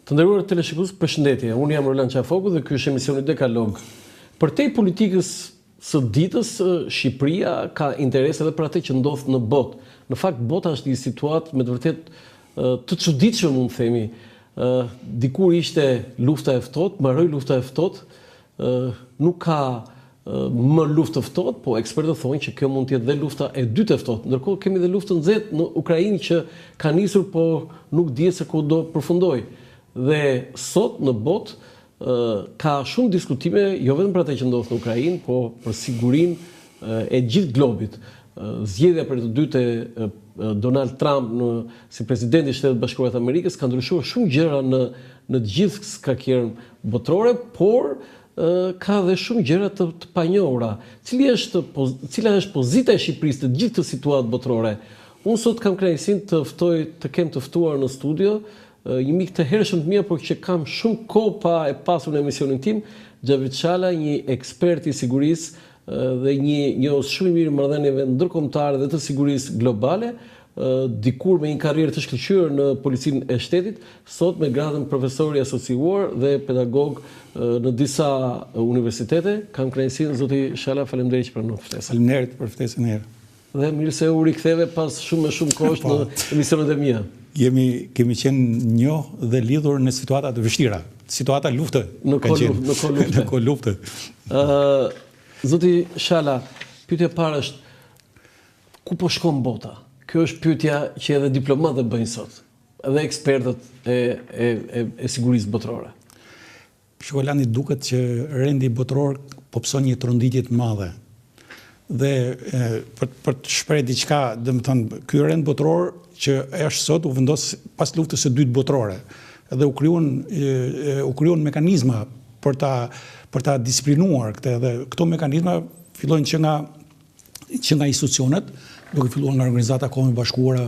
Të nderuar teleshikues, përshëndetje. Unë jam Roland Qafoku dhe ky është emisioni Dekalog. Përtej politikës së ditës, Shqipëria ka interes edhe për atë që ndodh në botë. Në fakt, bota është një situatë me të vërtetë të çuditshme mund të themi. Dikur ishte lufta e ftohtë, mbaroi lufta e ftohtë, nuk ka më luftë të ftohtë, po ekspertët thonë që kjo mund të jetë dhe lufta e dytë e ftohtë. Ndërkohë kemi dhe luftën e nxehtë në Ukrainë që ka nisur, po nuk dihet se ku do përfundojë. Dhe sot në botë ka shumë diskutime jo vetëm për atë që ndodh në Ukrainë, po për sigurinë e gjithë globit. Zgjedhja për të dytë e Donald Trump në si president i Shteteve të Bashkuara të Amerikës ka ndryshuar shumë gjëra në në të gjithë skakierën botërore, por ka dhe shumë gjëra të, të panjohura. Cili është, cila është pozita e Shqipërisë në gjithë këtë situatë botërore? Unë sot kam kënaqësinë të ftoj, të kem të ftuar në studio një mik të hershëm të mirë, por që kam shumë kohë pa e pasur në emisionin tim, Xhavit Shala, një ekspert i sigurisë dhe një njohës shumë i mirë i marrëdhënieve ndërkombëtare dhe të sigurisë globale, dikur me një karrierë të shkëlqyer në Policinë e Shtetit, sot me gradën profesor i asociuar dhe pedagog në disa universitete. Kam kënaqësinë, zoti Shala, faleminderit që pranuat ftesën. Faleminderit për ftesën e Dhe mirë se u riktheve pas shumë e shumë kohësh po. në emisionet e mia. Jemi kemi qenë njoh dhe lidhur në situata të vështira, situata lufte. Në kohë lufte, në kohë lufte. Në kohë lufte. Ë zoti Shala, pyetja e parë është Ku po shkon bota? Kjo është pyetja që edhe diplomatët bëjnë sot, edhe ekspertët e e e, e sigurisë botërore. Shiko Landi, duket që rendi botëror po pëson një tronditje të madhe. Dhe e, për për të shpreh diçka, domethënë, ky rend botëror që është sot u vendos pas luftës së dytë botërore dhe u krijuan u krijuan mekanizma për ta për ta disiplinuar këtë dhe këto mekanizma fillojnë që nga që nga institucionet, duke filluar nga Organizata e Kombeve të Bashkuara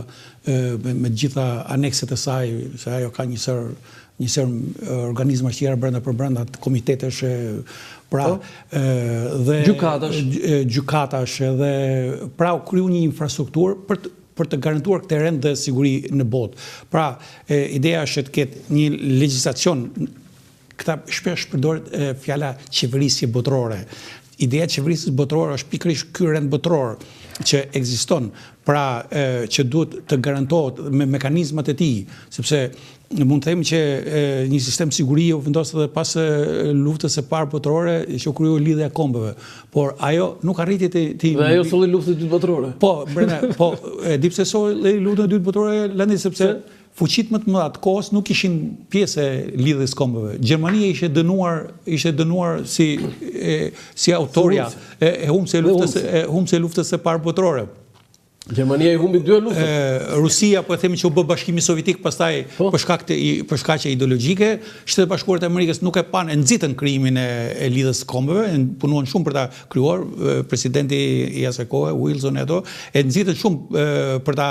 me, me të gjitha anekset e saj, se ajo ka një sërë një sërë organizma të tjera brenda për brenda komitetesh pra po. dhe gjykatash gjykatash edhe pra u kriju një infrastrukturë për të, për të garantuar këtë rend dhe siguri në botë. Pra, e, ideja është të ketë një legjislacion Këta shpesh përdoret fjala qeverisje botërore. Ideja e qeverisjes botërore është pikërisht ky rend botëror që ekziston, pra që duhet të garantohet me mekanizmat e tij, sepse mund të themi që një sistem sigurie u vendos edhe pas luftës së parë botërore që u krijua Lidhja e Kombeve, por ajo nuk arriti të të Dhe ajo solli luftën e dytë botërore. Po, brenda, po, e di pse solli luftën e dytë botërore, Landi, sepse Fuqitë më të mëdha të kohës nuk ishin pjesë e Lidhjes së Kombeve. Gjermania ishte dënuar, ishte dënuar si e, si autorja e, e humbëse e luftës e humbëse e luftës së parë botërore. Gjermania i humbi dy luftët. Rusia, po e themi që u bë Bashkimi Sovjetik pastaj po. për shkak të për shkaqe ideologjike, Shtetet e Bashkuara të Amerikës nuk e panë, e nxitën krijimin e, e Lidhjes së Kombeve, punuan shumë për ta krijuar, presidenti i asaj kohe, Wilson e ato, e nxitën shumë për ta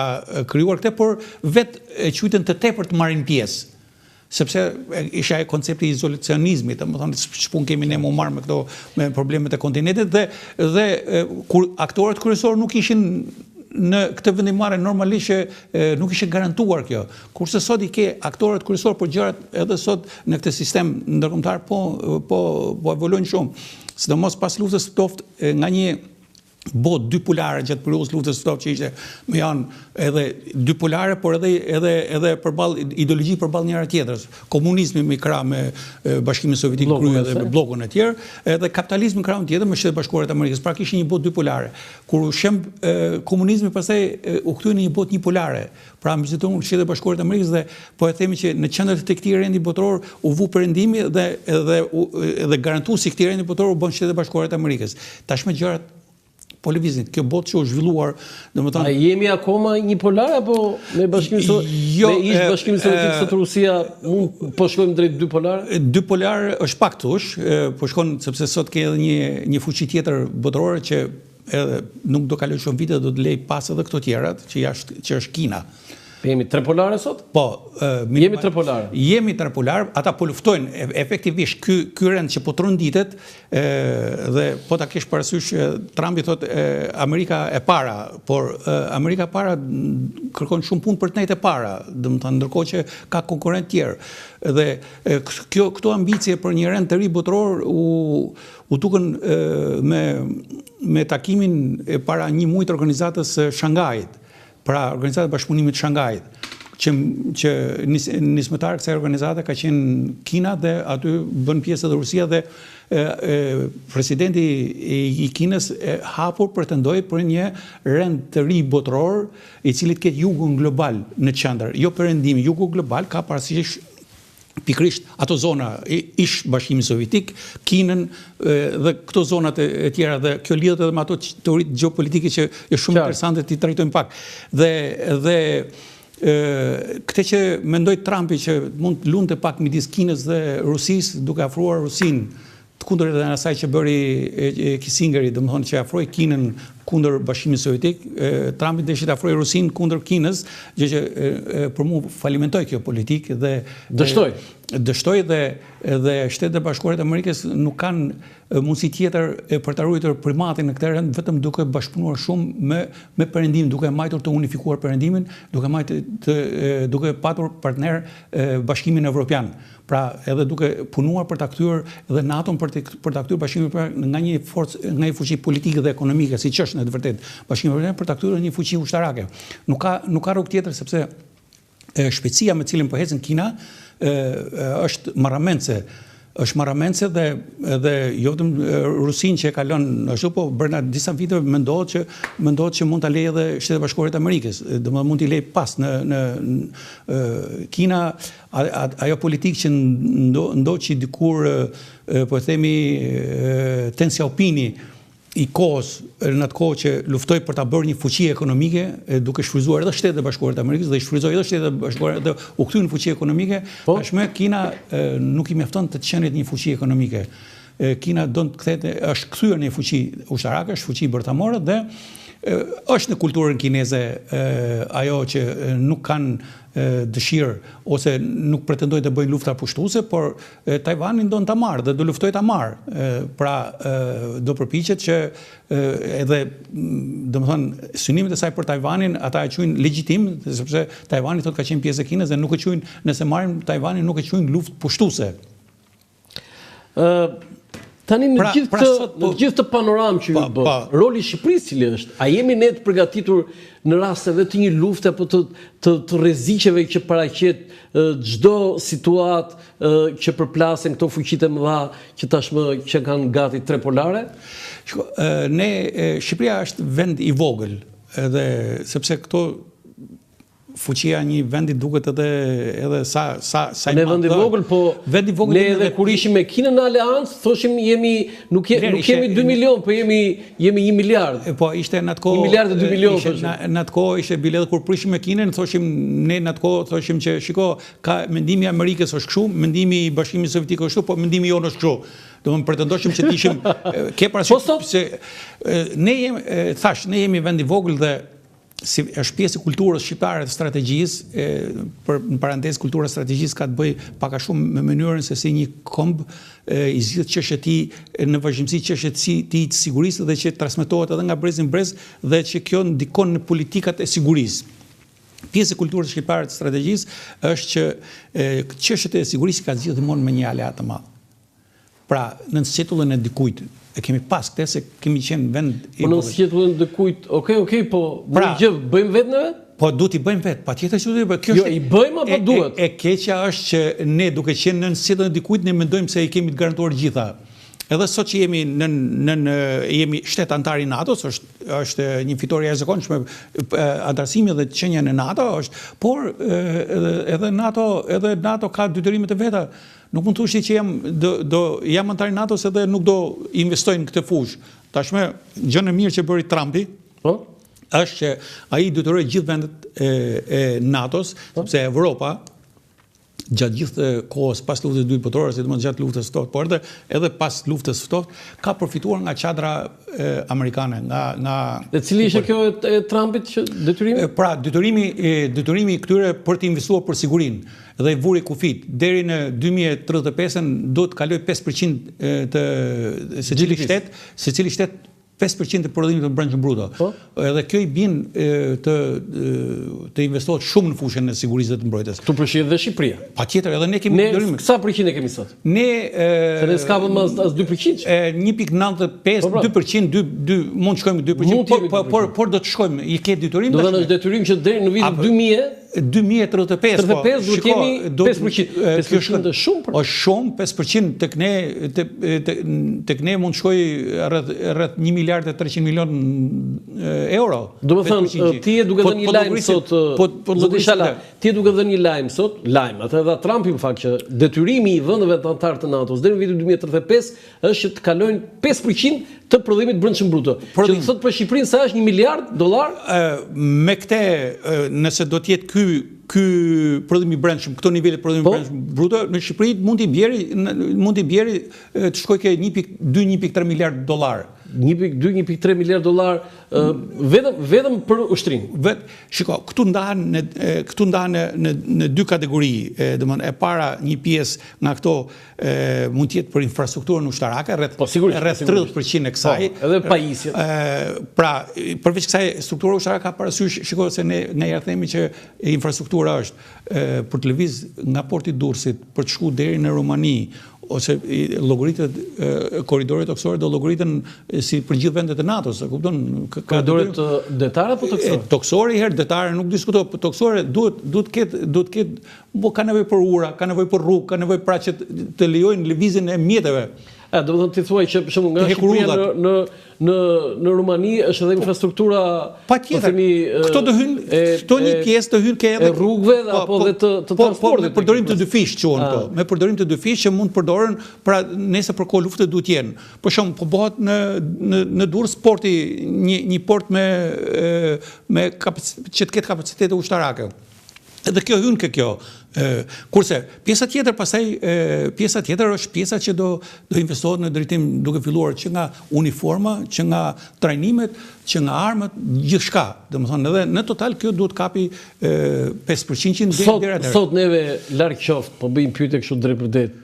krijuar këtë, por vetë e quajtën të tepërt të marrin pjesë. Sepse ishte ai koncepti i izolacionizmit, domethënë ç'punë kemi ne m'u marrë me këto me problemet e kontinentit dhe dhe kur aktorët kryesorë nuk ishin në këtë vendimmarrje normalisht që nuk ishte garantuar kjo. Kurse sot i ke aktorët kryesorë, por gjërat edhe sot në këtë sistem ndërkombëtar po po po evoluojnë shumë. Sidomos pas luftës së ftohtë nga një botë dypolare gjatë periudhës luftës së ftohtë që ishte me janë edhe dypolare, por edhe edhe edhe përballë ideologji përballë njëra tjetrës. Komunizmi me krah me Bashkimin Sovjetik në krye dhe me bllokun e tjerë, edhe kapitalizmi në krahun tjetër me Shtetet e Bashkuara të Amerikës. Pra kishte një botë dypolare. Kur u shemb komunizmi pastaj u kthye në një botë njëpolare. Pra mbizotëruan Shtetet e Bashkuara të Amerikës dhe po e themi që në qendër të këtij rendi botëror u vu perëndimi dhe dhe dhe garantuesi i këtij rendi botëror u bën Shtetet e Bashkuara të Amerikës. Tashmë gjërat po lëvizin. Kjo botë që u zhvilluar, domethënë A jemi akoma njëpolar apo me Bashkimin Sovjetik? Jo, me ish Bashkimin Sovjetik sot Rusia mund po shkojmë drejt dypolar? Dypolar është pak thosh, po shkon sepse sot ke edhe një një fuqi tjetër botërore që edhe nuk do kalojë shumë vite do të lejë pas edhe këto tjerat që jashtë që është Kina. Jemi trepolare sot? Po, jemi trepolare. Jemi trepolar, ata po luftojnë efektivisht ky ky rend që po tronditet, ë dhe po ta kesh parasysh Trumpi thotë Amerika e para, por Amerika e para kërkon shumë punë për të nejtë e para, domethënë ndërkohë që ka konkurrentë tjerë. Dhe kjo këto ambicie për një rend të ri botëror u u dukën me me takimin e para një muaji të organizatës së Shangait. Pra, Organizata e Bashkëpunimit të Shangait, që që nis, nismëtar kësaj organizate ka qenë Kina dhe aty bën pjesë edhe Rusia dhe e, e, presidenti i, i Kinës e, hapur pretendoi për një rend të ri botëror i cili të ketë jugun global në qendër, jo perëndimin, jugu global ka parasysh pikërisht ato zona ish Bashkimi Sovjetik, Kinën dhe këto zonat e tjera dhe kjo lidhet edhe me ato teoritë gjeopolitike që është shumë interesante t'i trajtojmë pak. Dhe dhe ë këtë që mendoi Trumpi që mund të lunte pak midis Kinës dhe Rusisë duke afruar Rusinë të kundërtën e asaj që bëri Kissingeri, domethënë që afroi Kinën kundër Bashkimit Sovjetik, Trumpi deshi të afrojë Rusinë kundër Kinës, gjë që për mua falimentoi kjo politikë dhe dështoi. Dështoi dhe dhe Shtetet e Bashkuara të Amerikës nuk kanë mundësi tjetër për ta ruajtur primatin në këtë rend vetëm duke bashkëpunuar shumë me me Perëndimin, duke mbajtur të unifikuar Perëndimin, duke mbajtur të duke patur partner Bashkimin Evropian. Pra, edhe duke punuar për ta kthyer edhe NATO-n për të për ta kthyer Bashkimin Evropian nga një forcë, nga një fuqi politike dhe ekonomike, siç është në të vërtetë Bashkimi Evropian, për ta kthyer në një fuqi ushtarake. Nuk ka nuk ka rrugë tjetër sepse e, shpejtësia me të cilën po ecën Kina e, është marramendëse është marramendëse dhe edhe jo vetëm Rusinë që e ka lënë ashtu, po brenda disa viteve mendohet që mendohet që mund ta lejë edhe Shtetet e Bashkuara të Amerikës, domethënë mund t'i lejë pas në në Kina ajo politikë që ndoqi dikur po e themi Ten Xiaopini i kohës, në atë kohë që luftoi për ta bërë një fuqi ekonomike, duke shfrytëzuar edhe Shtetet e Bashkuara të Amerikës dhe i shfrytëzoi edhe Shtetet e Bashkuara dhe u kthye në fuqi ekonomike, po. tashmë Kina nuk i mjafton të qenit një fuqi ekonomike. Kina don të kthehet, është kthyer në një fuqi ushtarake, është fuqi bërthamore dhe është në kulturën kineze ajo që nuk kanë dëshirë ose nuk pretendojnë të bëjnë lufta pushtuese, por Tajvanin don ta marrë dhe do luftojë ta marrë. Pra, do përpiqet që edhe, domethënë, synimet e saj për Tajvanin, ata e quajnë legjitim, sepse Tajvani thotë ka qenë pjesë e Kinës dhe nuk e quajnë, nëse marrin Tajvanin nuk e quajnë luftë pushtuese. Ë tani në pra, gjithë pra këtë po, në gjithë këtë panoramë që ju po, bëtë, po. roli i Shqipërisë cili është? A jemi ne të përgatitur në rast edhe të një lufte apo të të, të rreziqeve që paraqet çdo situatë që përplasen këto fuqitë e mëdha që tashmë që kanë gati trepolare? Shiko, ne Shqipëria është vend i vogël, edhe sepse këto fuqia e një vendi duket edhe edhe sa sa sa i madh. Ne vend i vogël, po vendi i vogël ne edhe kur ishim me Kinën në aleancë, thoshim jemi nuk je, nuk jemi 2 milion, po jemi jemi 1 miliard. Po ishte në atë kohë 1 miliard e 2 milion thoshim. Në, në atë kohë ishte bile edhe kur prishim me Kinën, thoshim ne në atë kohë thoshim që shiko, ka mendimi i Amerikës është kështu, mendimi i Bashkimit Sovjetik është kështu, po mendimi jonë është kështu. Domethënë pretendoshim që të ishim ke parasysh po, se ne jemi thash, ne jemi vend i vogël dhe si është pjesë e kulturës shqiptare të strategjisë, e, për në parantezë kultura e strategjisë ka të bëjë pak a shumë me mënyrën se si një komb e, i zgjidh çështjet e tij në vazhdimësi çështjet e tij të sigurisë dhe që transmetohet edhe nga brezi në brez dhe që kjo ndikon në politikat e sigurisë. Pjesë e kulturës shqiptare të strategjisë është që e, çështjet e sigurisë ka zgjidhur me një aleat të madh. Pra, nën sqetullën e dikujt, e kemi pas këtë se kemi qenë vend i Po nën sqetullën e dikujt, okay, okay, po pra, gjë bëjmë vetë neve? Po duhet t'i bëjmë vetë, patjetër që duhet t'i bëjmë. Kjo jo, i bëjmë apo duhet? E, e keqja është që ne duke qenë nën sqetullën e dikujt, ne mendojmë se i kemi të garantuar gjitha. Edhe sot që jemi nën nën jemi shtet anëtar i NATO-s, është është një fitore e jashtëzakonshme anëtarësimi dhe qenia në NATO është, por edhe edhe NATO edhe NATO ka detyrimet e veta. Nuk mund të thuash që jam do do jam anëtar i NATO-s edhe nuk do investoj në këtë fushë. Tashmë gjënë e mirë që bëri Trumpi, po, është që ai detyroi gjithë vendet e e NATO-s, po. sepse Evropa. gjatë gjithë kohës pas luftës së dytë botërore, sidomos gjatë luftës së ftohtë, por edhe edhe pas luftës së ftohtë, ka përfituar nga çadra e, amerikane, nga nga Dhe cili ishte kjo e, e Trumpit që detyrimi? Pra, detyrimi detyrimi i këtyre për të investuar për sigurinë dhe i vuri kufit deri në 2035-ën duhet të kalojë 5% të secili shtet, secili shtet 5% të prodhimit të brendshëm bruto. Po? Edhe kjo i bin të të investohet shumë në fushën e sigurisë dhe të mbrojtjes. Këtu përfshihet dhe Shqipëria. Patjetër, edhe ne kemi ne sa përqind e kemi sot? Ne se ne s'kapëm as as 2%. E 1.95, po, pra. 2%, 2 2 mund të shkojmë 2%, por por por, por do të shkojmë, i ke detyrim. Do të thotë është detyrim që deri në vitin 2000 2035, po. 35 duhet të jemi 5%. 5% është shumë për. Është shumë 5% tek ne tek ne mund të shkojë rreth rreth 1 miliard e 300 milion euro. Do të thënë ti je duke po, dhënë një po lajm sot, po po zoti Shala, ti je duke dhënë një lajm sot, lajm, atë dha Trumpi në fakt që detyrimi i vendeve të anëtarë të NATO-s deri në vitin 2035 është që të kalojnë 5% të prodhimit brendshëm bruto. Që do të thotë për Shqipërinë sa është 1 miliard dollar? Me këtë, nëse do të jetë ky ky prodhim i brendshëm, këto nivele prodhimi i po? brendshëm bruto në Shqipëri mund t'i bjeri mund t'i bjeri të shkojë ke 1.2 1.3 miliard dollar. 1.2 1.3 miliard dollar vetëm vetëm për ushtrinë. Vet, shiko, këtu ndahen në këtu ndahen në në në dy kategori, domethënë e para një pjesë nga këto e, mund të jetë për infrastrukturën ushtarake rreth po, sigurisht, rreth 30% e kësaj. Po, edhe pajisjet. Ë, pra, përveç kësaj struktura ushtarake ka parasysh, shiko se ne ne ja themi që infrastruktura është e, për të lëviz nga porti i Durrësit për të shku deri në Rumani ose llogaritet korridoret tokësore do llogariten si për gjithë vendet e NATO-s, e kupton? Korridoret detare apo tokësore? Tokësore herë detare nuk diskutohet, po tokësore duhet duhet të ketë duhet të ketë Po ka nevojë për ura, ka nevojë për rrugë, ka nevojë pra që të lejojnë lëvizjen e mjeteve. A, domethënë ti thua që për shembull nga Shqipëria në në në në Rumani është edhe po, infrastruktura patjetër. Po themi këto do hyn, këto një pjesë do hyn ke edhe rrugëve dhe po, apo po, edhe të të po, transportit. Po, me përdorim të dyfish quhen këto, me përdorim të dyfish që mund të përdoren pra nëse për kohë lufte duhet të jenë. Për shembull, po bëhet në në në Durrës porti një një port me me kapacitet që të ketë kapacitete ushtarake. Edhe kjo hyn ke kjo. Kurse pjesa tjetër pastaj pjesa tjetër është pjesa që do do investohet në drejtim duke filluar që nga uniforma, që nga trajnimet, që nga armët, gjithçka. Domethënë edhe në total kjo duhet kapi 5% që deri deri atëherë. Sot neve larg qoftë, po bëjmë pyetje kështu drejtpërdrejt.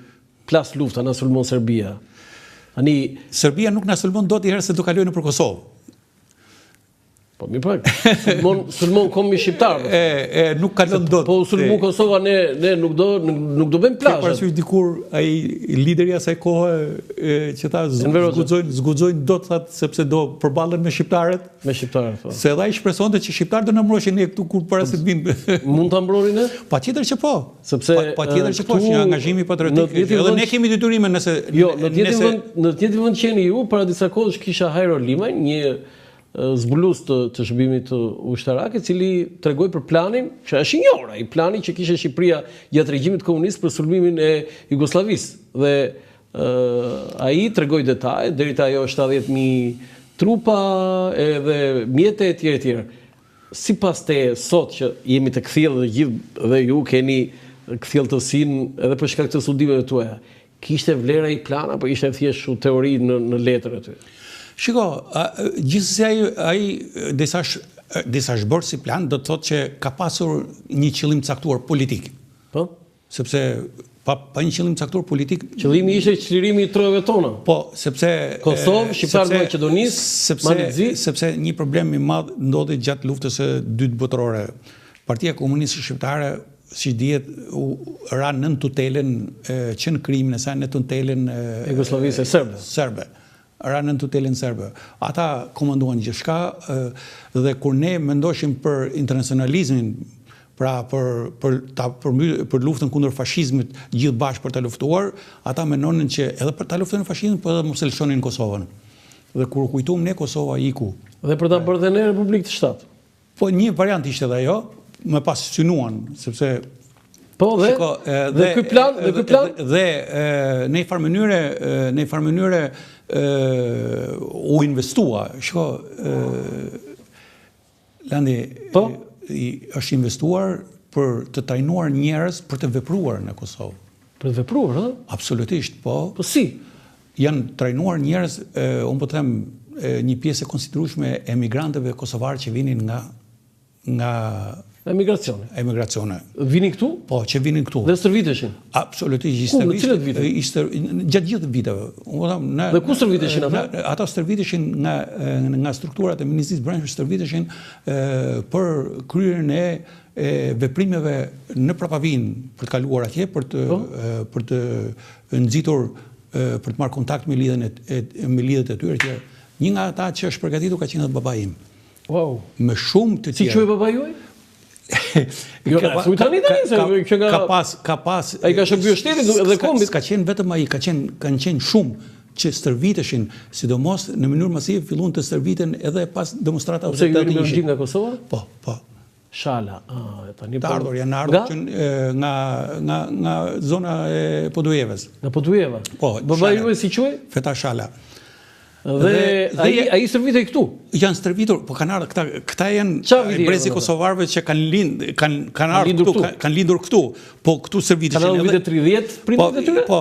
Plas lufta na sulmon Serbia. Ani Serbia nuk na sulmon dot njëherë se do kalojë nëpër Kosovë. Po mirë pra, sulmon sulmon kombin shqiptar. Po. E e nuk kalon dot. Po sulmon Kosova ne ne nuk do nuk, nuk do bëjmë plazh. Ke parasysh dikur ai lideri i asaj kohe e, që tha s'guxojnë s'guxojnë dot tha sepse do përballen me shqiptarët. Me shqiptarët po. Se edhe ai shpresonte që shqiptarët do na mbroshin ne këtu kur para se të vinë. Mund ta mbronin ne? Patjetër që po. Sepse patjetër që po, është një angazhim patriotik. Edhe ne kemi detyrime nëse Jo, në të njëjtin vend, në të njëjtin vend që jeni ju, para disa kohësh kisha Hajro Limajn, një zbulues të, të shërbimit ushtarak, i cili tregoi për planin, që është i njohur, ai plani që kishte Shqipëria gjatë regjimit komunist për sulmimin e Jugosllavisë. Dhe ai tregoi detaje deri te ajo 70000 trupa edhe mjete etj etj. Sipas teje sot që jemi të kthjellët dhe gjithë dhe ju keni kthjelltësinë edhe për shkak të studimeve tuaja, Kishte vlerë ai plan apo ishte thjesht kështu teori në në letër aty? Shiko, gjithsesi ai ai disa disa është bërë si plan, do të thotë që ka pasur një qëllim të caktuar politik. Po? Sepse pa pa një qëllim të caktuar politik, qëllimi ishte çlirimi i trojeve tona. Po, sepse Kosovë, shqiptarët e Maqedonisë, sepse Malit të Zi, sepse një problem i madh ndodhi gjatë luftës së dytë botërore. Partia Komuniste Shqiptare siç dihet, u ra nën tutelën që në krijimin e saj në tutelën e Jugosllavisë serbe. Serbe. Ra nën tutelën serbe. Ata komanduan gjithçka dhe kur ne mendoshim për internacionalizmin, pra për për ta për, për luftën kundër fashizmit gjithë bashkë për ta luftuar, ata mendonin që edhe për ta luftonin fashizmin, por edhe mos e lëshonin Kosovën. Dhe kur u kujtuam ne Kosova iku. Dhe për ta bërë dhe ne Republikë të shtatë. Po një variant ishte edhe ajo, më pas synuan, sepse Po dhe shiko, dhe, dhe ky plan, dhe ky plan dhe, dhe në një farë mënyre, në një farë mënyre u investua. Shiko, ë Landi, po i, është investuar për të trajnuar njerëz për të vepruar në Kosovë. Për të vepruar, ëh? Absolutisht, po. Po si? Janë trajnuar njerëz, unë po them, një pjesë e konsiderueshme e emigrantëve kosovarë që vinin nga nga emigracioni. Emigracioni. Vinin këtu? Po, që vinin këtu. Dhe stërviteshin? Absolutisht, ku, në cilët vite? Ishte gjatë gjithë viteve. Unë them, në Dhe ku stërviteshin ata? Ata stërviteshin nga nga strukturat e Ministrisë së Brendshme stërviteshin për kryerjen e e veprimeve në prapavijë për të kaluar atje për të po? për të nxitur për të marrë kontakt me lidhjen e me lidhjet e tyre etj. Një nga ata që është përgatitur ka qenë edhe babai im. Wow. Me shumë të tjerë. Si quhej babai juaj? Jo, ka thuj tani tani se që nga ka pas ka pas ai ka shërbyer shtetit dhe kombit. S'ka qenë vetëm ai, ka qenë kanë qenë shumë që stërviteshin, sidomos në mënyrë masive filluan të stërviten edhe pas demonstratave të 81-shit. Pse ju nga Kosova? Po, po. Shala, ah, tani po. Të ardhur janë ardhur që nga nga nga zona e Podujevës. Nga Podujeva. Po. Babai juaj si quhej? Feta Shala. Dhe, dhe ai ai stërvitej këtu. Janë stërvitur, po kanë ardhur këta këta janë brezi i kosovarëve që kanë lind kanë kanë ardhur këtu, kanë lindur këtu. Po këtu stërviteshin edhe. Kanë vitet 30 prindërit e tyre? Po,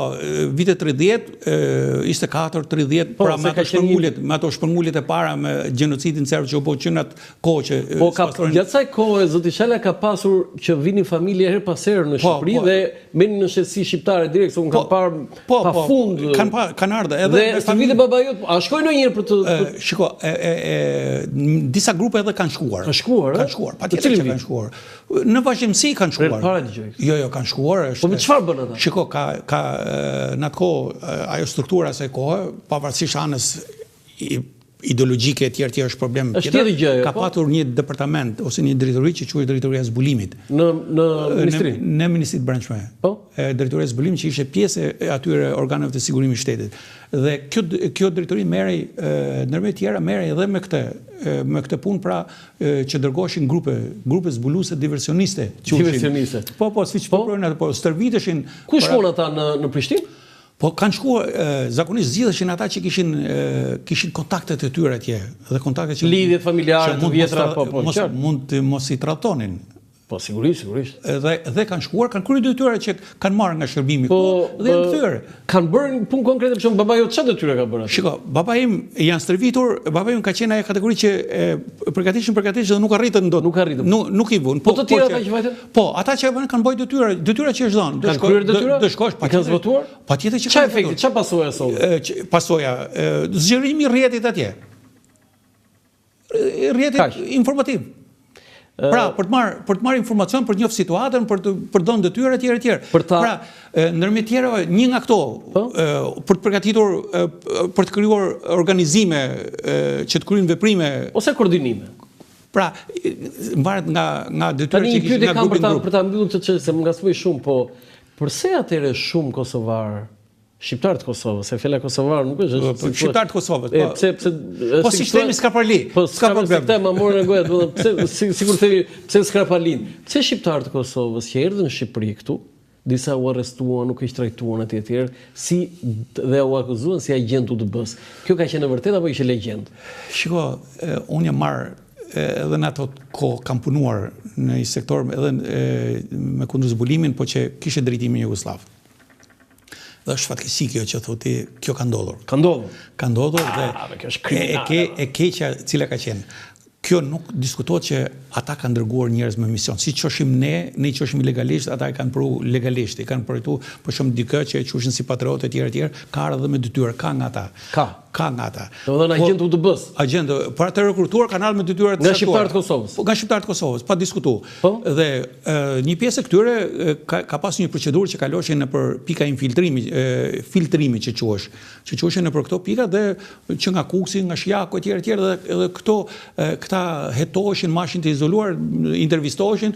vitet 30, 24, 30, po, pra me ato shpërnguljet, me ato shpërnguljet e para me gjenocidin serb që u bë që në atë kohë që Po ka gjatë asaj kohe zoti Shala ka pasur që vinin familje herë pas here në po, Shqipëri po, dhe merrnin nënshtetësi shqiptare direkt se unë kam po, parë po, pa po, fund. Kanë pa, kanë ardhur edhe dhe stërvitej baba jot, a shkoi ndonjëherë për të shiko, e, e, e, disa grupe edhe kanë shkuar. Kanë shkuar, kanë shkuar, patjetër që kanë shkuar. Në vazhdimësi kanë shkuar. Për para dëgjoj. Jo, jo, kanë shkuar, është. Po me çfarë bën ata? Shiko, ka ka në atë kohë ajo struktura e asaj kohe, pavarësisht anës ideologjike etj etj është problem tjetër. Është tjetër gjë ajo. Ka po? patur një departament ose një drejtori që quhej drejtoria e zbulimit. Në në ministri. Në, në Ministri të Brendshme. Po. E drejtoria e zbulimit që ishte pjesë e atyre organeve të sigurimit të shtetit. Dhe kjo kjo drejtori merrej ndërmjet tjera merrej edhe me këtë me këtë punë pra që dërgoheshin grupe, grupe zbuluese diversioniste, diversioniste. Po, po, siç po, po, po stërviteshin. Ku shkon ata në në Prishtinë? Po kanë shkuar, zakonisht zgjidheshin ata që kishin kishin kontaktet e tyre atje dhe kontaktet që lidhjet familjare të vjetra po po mos, mund të mos i tradhtonin. Po sigurisht, sigurisht. Edhe dhe kanë shkuar, kanë kryer detyra që kanë marrë nga shërbimi po, këtu dhe janë kthyer. Kanë bërë një punë konkrete, për shembull babai jot çfarë detyre ka bërë aty? Shiko, baba im janë stërvitur, baba im ka qenë ajo kategori që e përgatishin, përgatishin dhe nuk arritën dot. Nuk arritën. Nuk nuk i vunë. Po, po të tjerë ata që vajtën? Po, ata që kanë bërë detyra, detyra që është dhënë. Kanë kryer detyra? Do shkosh pa. Kanë zbatuar? Patjetër që kanë. Çfarë efekti, çfarë pasoja solli? Pasoja, zgjerimi i rrjetit atje. Rrjetit informativ. Pra, për të marrë për të marrë informacion, për të njohur situatën, për të për të dhënë detyra etj etj. Për ta Pra, ndërmjet tjerave, një nga këto, po? për të përgatitur për të krijuar organizime që të kryejnë veprime ose koordinime. Pra, varet nga nga detyra që kishin nga grupi në grup. Për ta mbyllur këtë çështje, se më ngacmoi shumë, po përse atëherë shumë kosovarë, shqiptarë të Kosovës, se fjala kosovar nuk është po, po, shqiptarë të Kosovës, po. Pse pse Po si themi Skraparli? Po s'ka problem. Këtë ma morën nga goja, do të thotë pse sikur themi pse Skraparlin? Pse shqiptarët e Kosovës që erdhën në Shqipëri këtu, disa u arrestuan, u keqtrajtuan etj etj, si dhe u akuzuan si agjentë të UDB-së. Kjo ka qenë e vërtetë apo ishte legjendë? Shiko, unë jam marrë edhe në ato kohë kam punuar në një sektor edhe me kundërzbulimin, po që kishte drejtimin jugosllav. Dhe është fatkeqësi kjo që thotë ti, kjo ka ndodhur. Ka ndodhur. Ka ndodhur dhe ah, kjo është kriminale. E ke e keqja cila ka qenë. Kjo nuk diskutohet që ata kanë dërguar njerëz me mision. Si çoshim ne, ne i çoshim ilegalisht, ata e kanë pru legalisht, i kanë përtu për shembull dikë që e qushin si patriot etj etj, ka ardhur edhe me detyrë, ka nga ata. Ka. Ka nga ata. Domethënë po, agjentë UDB-s. Agjentë, pra të rekrutuar kanë ardhur me detyra të caktuara. Nga shqiptarët e Kosovës. Po, nga shqiptarët e Kosovës, pa diskutu. Po? Dhe e, një pjesë e këtyre ka, ka pas një procedurë që kaloshin nëpër pika infiltrimi, e, filtrimi që quhesh, që quheshin nëpër këto pika dhe që nga Kukësi, nga Shijaku etj etj dhe edhe këto këta hetoheshin, mbaheshin të izoluar, intervistoheshin,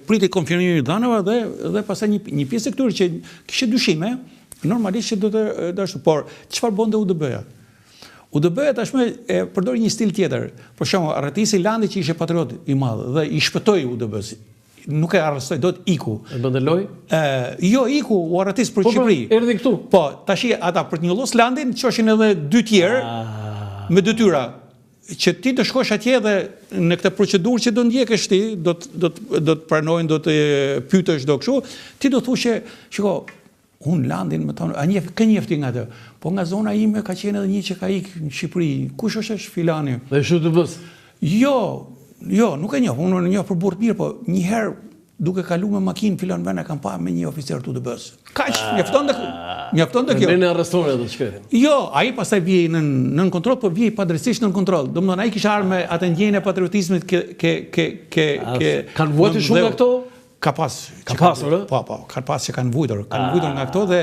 pritej konfirmimi i të dhënave dhe dhe pastaj një një pjesë e këtyre që kishte dyshime, normalisht që do të do ashtu. Por çfarë bënte UDB-ja? UDB-ja tashmë e përdori një stil tjetër. Për shembull, arratisi Landi që ishte patriot i madh dhe i shpëtoi UDB-së nuk e arrestoi dot iku. E bënte lojë? Ë, jo, iku, u arratis për po, po, Shqipëri. Erdhi këtu. Po, tashi ata për të njollos Landin, çoshin edhe dy tjerë ah. me detyra. që ti të shkosh atje dhe në këtë procedurë që do ndjekësh ti, do të do të do të pranojnë, do të pyetësh do kështu, ti do thuash që, shiko, unë Landin më thonë, a njeh kë njeh ti nga atë? Po nga zona ime ka qenë edhe një që ka ik në Shqipëri. Kush është është filani? Dhe është UDB-s. Jo, jo, nuk e njoh, unë e njoh për burrë të mirë, po një herë duke kalu me makinë filan vend e kam pa me një oficer të UDB-s. Kaq, mjafton dhe mjafton dhe kjo. Ne arrestojnë atë shkretin. Jo, ai pastaj vihej nën nën kontroll, po vihej padrejtësisht nën kontroll. Domethënë ai kishte ardhur me atë ndjenjën e patriotizmit ke ke ke ke ke kanë vuajtur shumë nga këto? Ka pas, ka pasur, ë? Po, po, ka pas që kanë vuajtur, kanë vuajtur nga këto dhe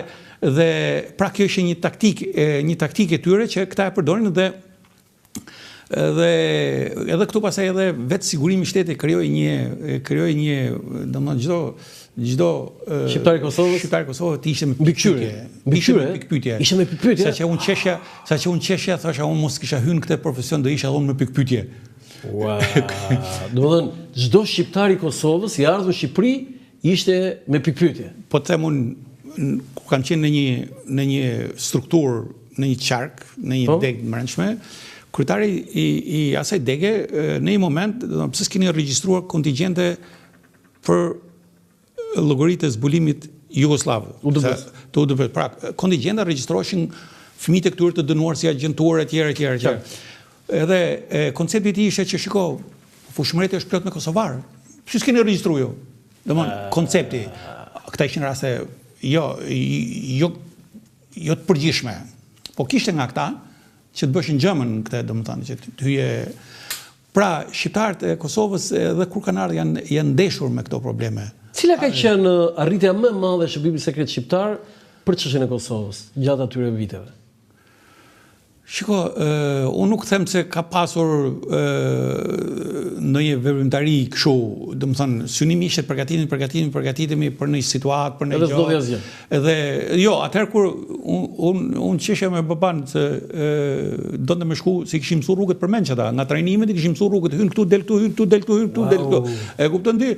dhe pra kjo ishte një taktikë, një taktikë e tyre që këta e përdorin dhe Dhe edhe këtu pastaj edhe vetë sigurimi i shtetit krijoi një krijoi një, domethënë çdo çdo shqiptar i Kosovës, shqiptar i Kosovës të ishte me pikëpyetje, ishte me pikëpyetje. Ishte me pikëpyetje. Sa që unë qeshja, sa që unë qeshja, thosha unë mos kisha hyrë në këtë profesion do isha edhe unë me pikëpyetje. Ua. Domethënë çdo shqiptar i Kosovës i ardhur në Shqipëri ishte me pikëpyetje. Po të them unë kur kam qenë në një në një strukturë, në një qark, në një po. degë të mbrendshme, kryetari i i asaj dege në një moment, do të thonë, pse s'keni regjistruar kontingjente për llogari të zbulimit jugosllav, të UDB. Pra, kontingjente regjistroheshin fëmijët e këtyre të dënuar si agjenturë etj etj etj. Edhe e, koncepti i tij ishte që shiko, Fushë-Mreti është plot me kosovarë. Pse s'keni regjistruar ju? Domthon koncepti, këta ishin raste jo jo jo të përgjithshme. Po kishte nga këta që të bëshin gjëmën në këtë, domethënë që të hyje Pra, shqiptarët e Kosovës edhe kur kanë ardhur janë janë ndeshur me këto probleme. Cila ka qenë arritja më e madhe e shërbimit sekret shqiptar për çështjen e Kosovës gjatë atyre viteve? Shiko, unë nuk them se ka pasur ndonjë veprimtari kështu, domethënë, synimi ishte përgatitemi, përgatitemi, përgatitemi për një situatë, për një gjë. Edhe s'ndodhi asgjë. Edhe jo, atëherë kur unë un, un qeshja me baban se donte me shku, se i kishim mësuar rrugët përmendsh ata, nga trajnimet i kishim mësuar rrugët, hyn këtu, del këtu, hyn këtu, del këtu, hyn këtu, del këtu. E kupton ti?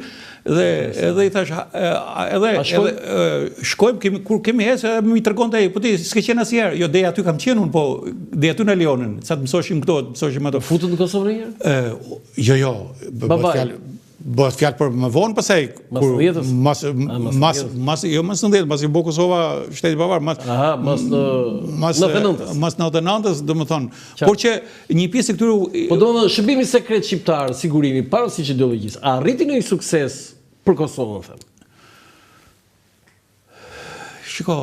Dhe edhe i thash edhe edhe shkojmë kemi kur kemi ecë edhe më tregonte ai, po ti s'ke qenë asnjëherë. Jo deri aty kam qenë unë, po deri aty na lejonin, sa të mësoshim këto, të mësoshim ato. Futët në Kosovë ndonjëherë? Ë, jo, jo, bëhet fjalë bëhet fjalë për më vonë pastaj kur mas mas mas jo mas 90 pasi u bë Kosova shtet i pavarur mas aha mas mas 99-s mas 99-s domethënë por që Një pjesë e këtyre Po domethënë shërbimi sekret shqiptar, sigurimi, pavarësisht ideologjisë, a arriti ndonjë sukses për Kosovën, them? Shiko,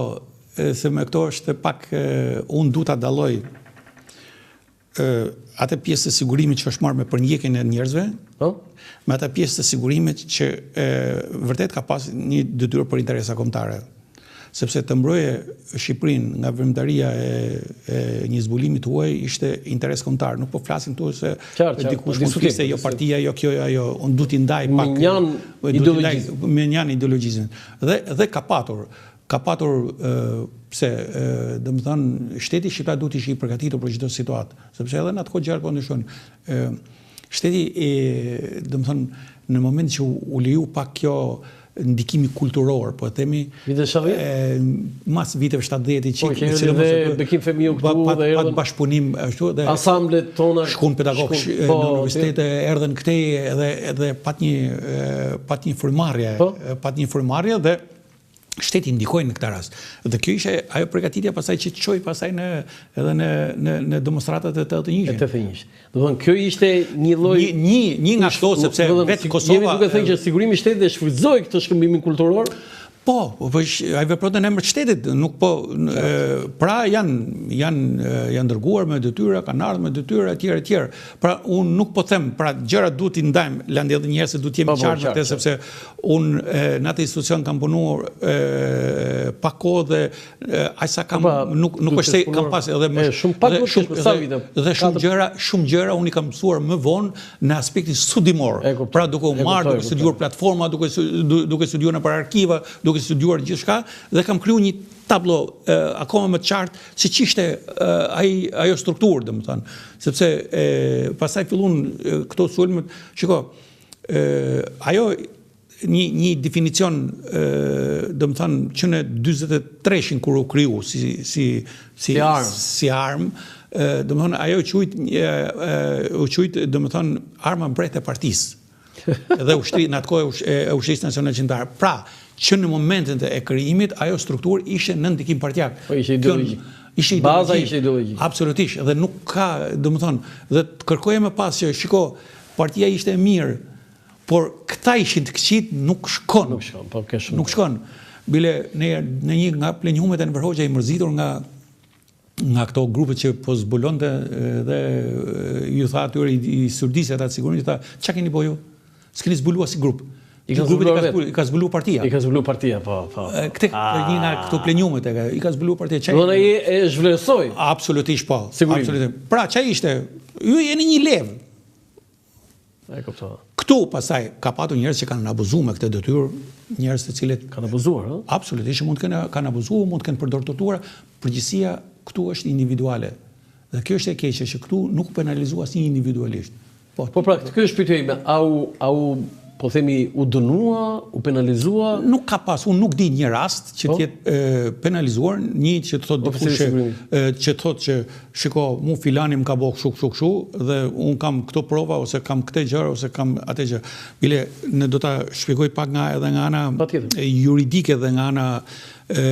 se me këto është pak unë du ta dalloj atë pjesë të sigurimit që është marrë me përndjekjen e njerëzve, po? me atë pjesë të sigurimit që e, vërtet ka pas një detyrë për interesa kombëtare. Sepse të mbroje Shqipërinë nga veprimtaria e, e një zbulimi të huaj ishte interes kombëtar. Nuk po flasim këtu se qartë, dikush mund të fliste jo partia, jo kjo, jo ajo, unë du t'i ndaj pak mënjanë ideologjizmin. Mënjanë ideologjizmin. Dhe dhe ka patur ka patur pse domethënë shteti shqiptar duhet të ishte i përgatitur për çdo situatë, sepse edhe në atë kohë gjërat po ndryshojnë. Ë shteti e domethënë në moment që u leju pak kjo ndikimi kulturor, po e themi. Vitet 70? Mas viteve 70 i çik, po, sidomos dhe Bekim Fehmiu këtu pat, dhe erdhën pat bashkëpunim ashtu dhe ansamblet tona shkun pedagogë po, në universitete erdhën këtej edhe edhe pat një pat një frymëmarrje, po? pat një frymëmarrje dhe shteti ndikoi në këtë rast. Dhe kjo ishte ajo përgatitja pastaj që çoi pastaj në edhe në në në demonstratat e 81-shit. E 81-shit. Domethënë kjo ishte një lloj një një një nga këto sepse vetë Kosova jemi duke thënë që sigurimi i shtetit e shfrytëzoi këtë shkëmbimin kulturor. Po, po, po ai vepronte në emër të shtetit, nuk po e, pra janë janë janë dërguar me detyra, kanë ardhur me detyra etj etj. Pra unë nuk po them, pra gjërat duhet t'i ndajmë, Landi edhe një herë se duhet të jemi po, po, qartë me këtë sepse unë në atë institucion kam punuar pak kohë dhe aq sa kam po, nuk nuk është se kam pas edhe më shumë pak dhe shumë sa vite dhe shumë gjëra shumë gjëra unë i kam mësuar më vonë në aspektin studimor pra duke u marrë duke studiuar platforma duke duke studiuar nëpër arkiva duke studiuar gjithçka dhe kam krijuar një tablo akoma më të qartë se ç'ishte ai ajo strukturë domethënë sepse e, pastaj fillun këto sulmet shiko e, ajo një një definicion domethënë që në 43-shin kur u kriju si si si armë si armë. Domethënë ajo u quajt u quajt domethënë arma mprehtë e partisë. Dhe ushtri në atë kohë e ushtrisë nacionale çlirimtare. Pra, që në momentin e krijimit ajo strukturë ishte nën ndikim partiak. Po ishte ideologjik. Ishte ideologjik. Baza ishte ideologjike. Absolutisht, dhe nuk ka, domethënë, dhe të kërkoje më pas që shiko, partia ishte e mirë, por këta ishin të këqijtë, nuk shkon. Nuk shkon, po ke shumë. Nuk shkon. Bile në në një nga pleniumet e Enver Hoxha i mërzitur nga nga këto grupet që po zbulonte dhe ju tha atyre i, i surdisi ata të sigurimit, i tha, çka keni bo ju? S'keni zbulu asnjë grup. I ka zbuluar vetë. I ka zbulu partia. I ka zbulu partia, po, po. Këtë ah. një nga këto pleniumet e ka, i ka zbulu partia. Çka? Do e zhvlerësoi. Absolutisht po. Absolutisht. Pra, çka ishte? Ju jeni një levë. E kuptova. Këtu pastaj ka patur njerëz që kanë abuzuar me këtë detyrë, njerëz të cilët kanë abuzuar, ëh? Absolutisht mund të kenë kanë abuzuar, mund të kenë përdorur tortura, përgjegjësia këtu është individuale. Dhe kjo është e keqe që këtu nuk u penalizua asnjë individualisht. Po, po pra, kjo është pyetja ime, a u a u po themi u dënua, u penalizua? Nuk ka pas, unë nuk di një rast që po? të jetë penalizuar, një që të thotë dikush që, që të thotë që shiko, mu filani më ka bo kështu kështu kështu dhe unë kam këto prova ose kam këtë gjë ose kam atë gjë. Bile në do ta shpjegoj pak nga edhe nga ana juridike dhe nga ana e,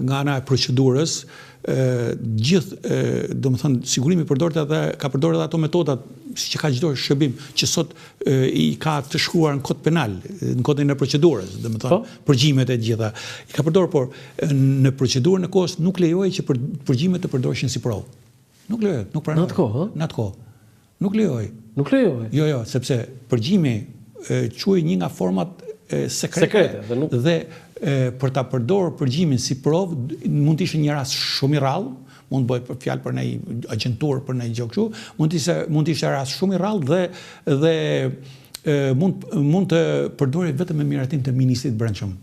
nga ana e procedurës, gjithë, domethënë, sigurimi përdorte edhe, ka përdorë edhe ato metodat, siç ka çdo shërbim, që sot i ka të shkruar në kod penal, në kodin e procedurës, domethënë, po? përgjimet e gjitha. I ka përdorur, por në procedurën e kohës nuk lejohej që për, përgjimet të përdoreshin si provë. Nuk lejohet, nuk pranohej. Në atë kohë, ë? Në atë kohë. Nuk lejohej. Nuk lejohej. Jo, jo, sepse përgjimi quhej një nga format sekrete, sekrete dhe nuk dhe e, për ta përdorur përgjimin si provë mund të ishte një rast shumë i rrallë, mund të bëhej për fjalë për ndonjë agjenturë, për ndonjë gjë kështu, mund të ishte mund të ishte rast shumë i rrallë dhe dhe e, mund mund të përdorej vetëm me miratim të ministrit të Brendshëm.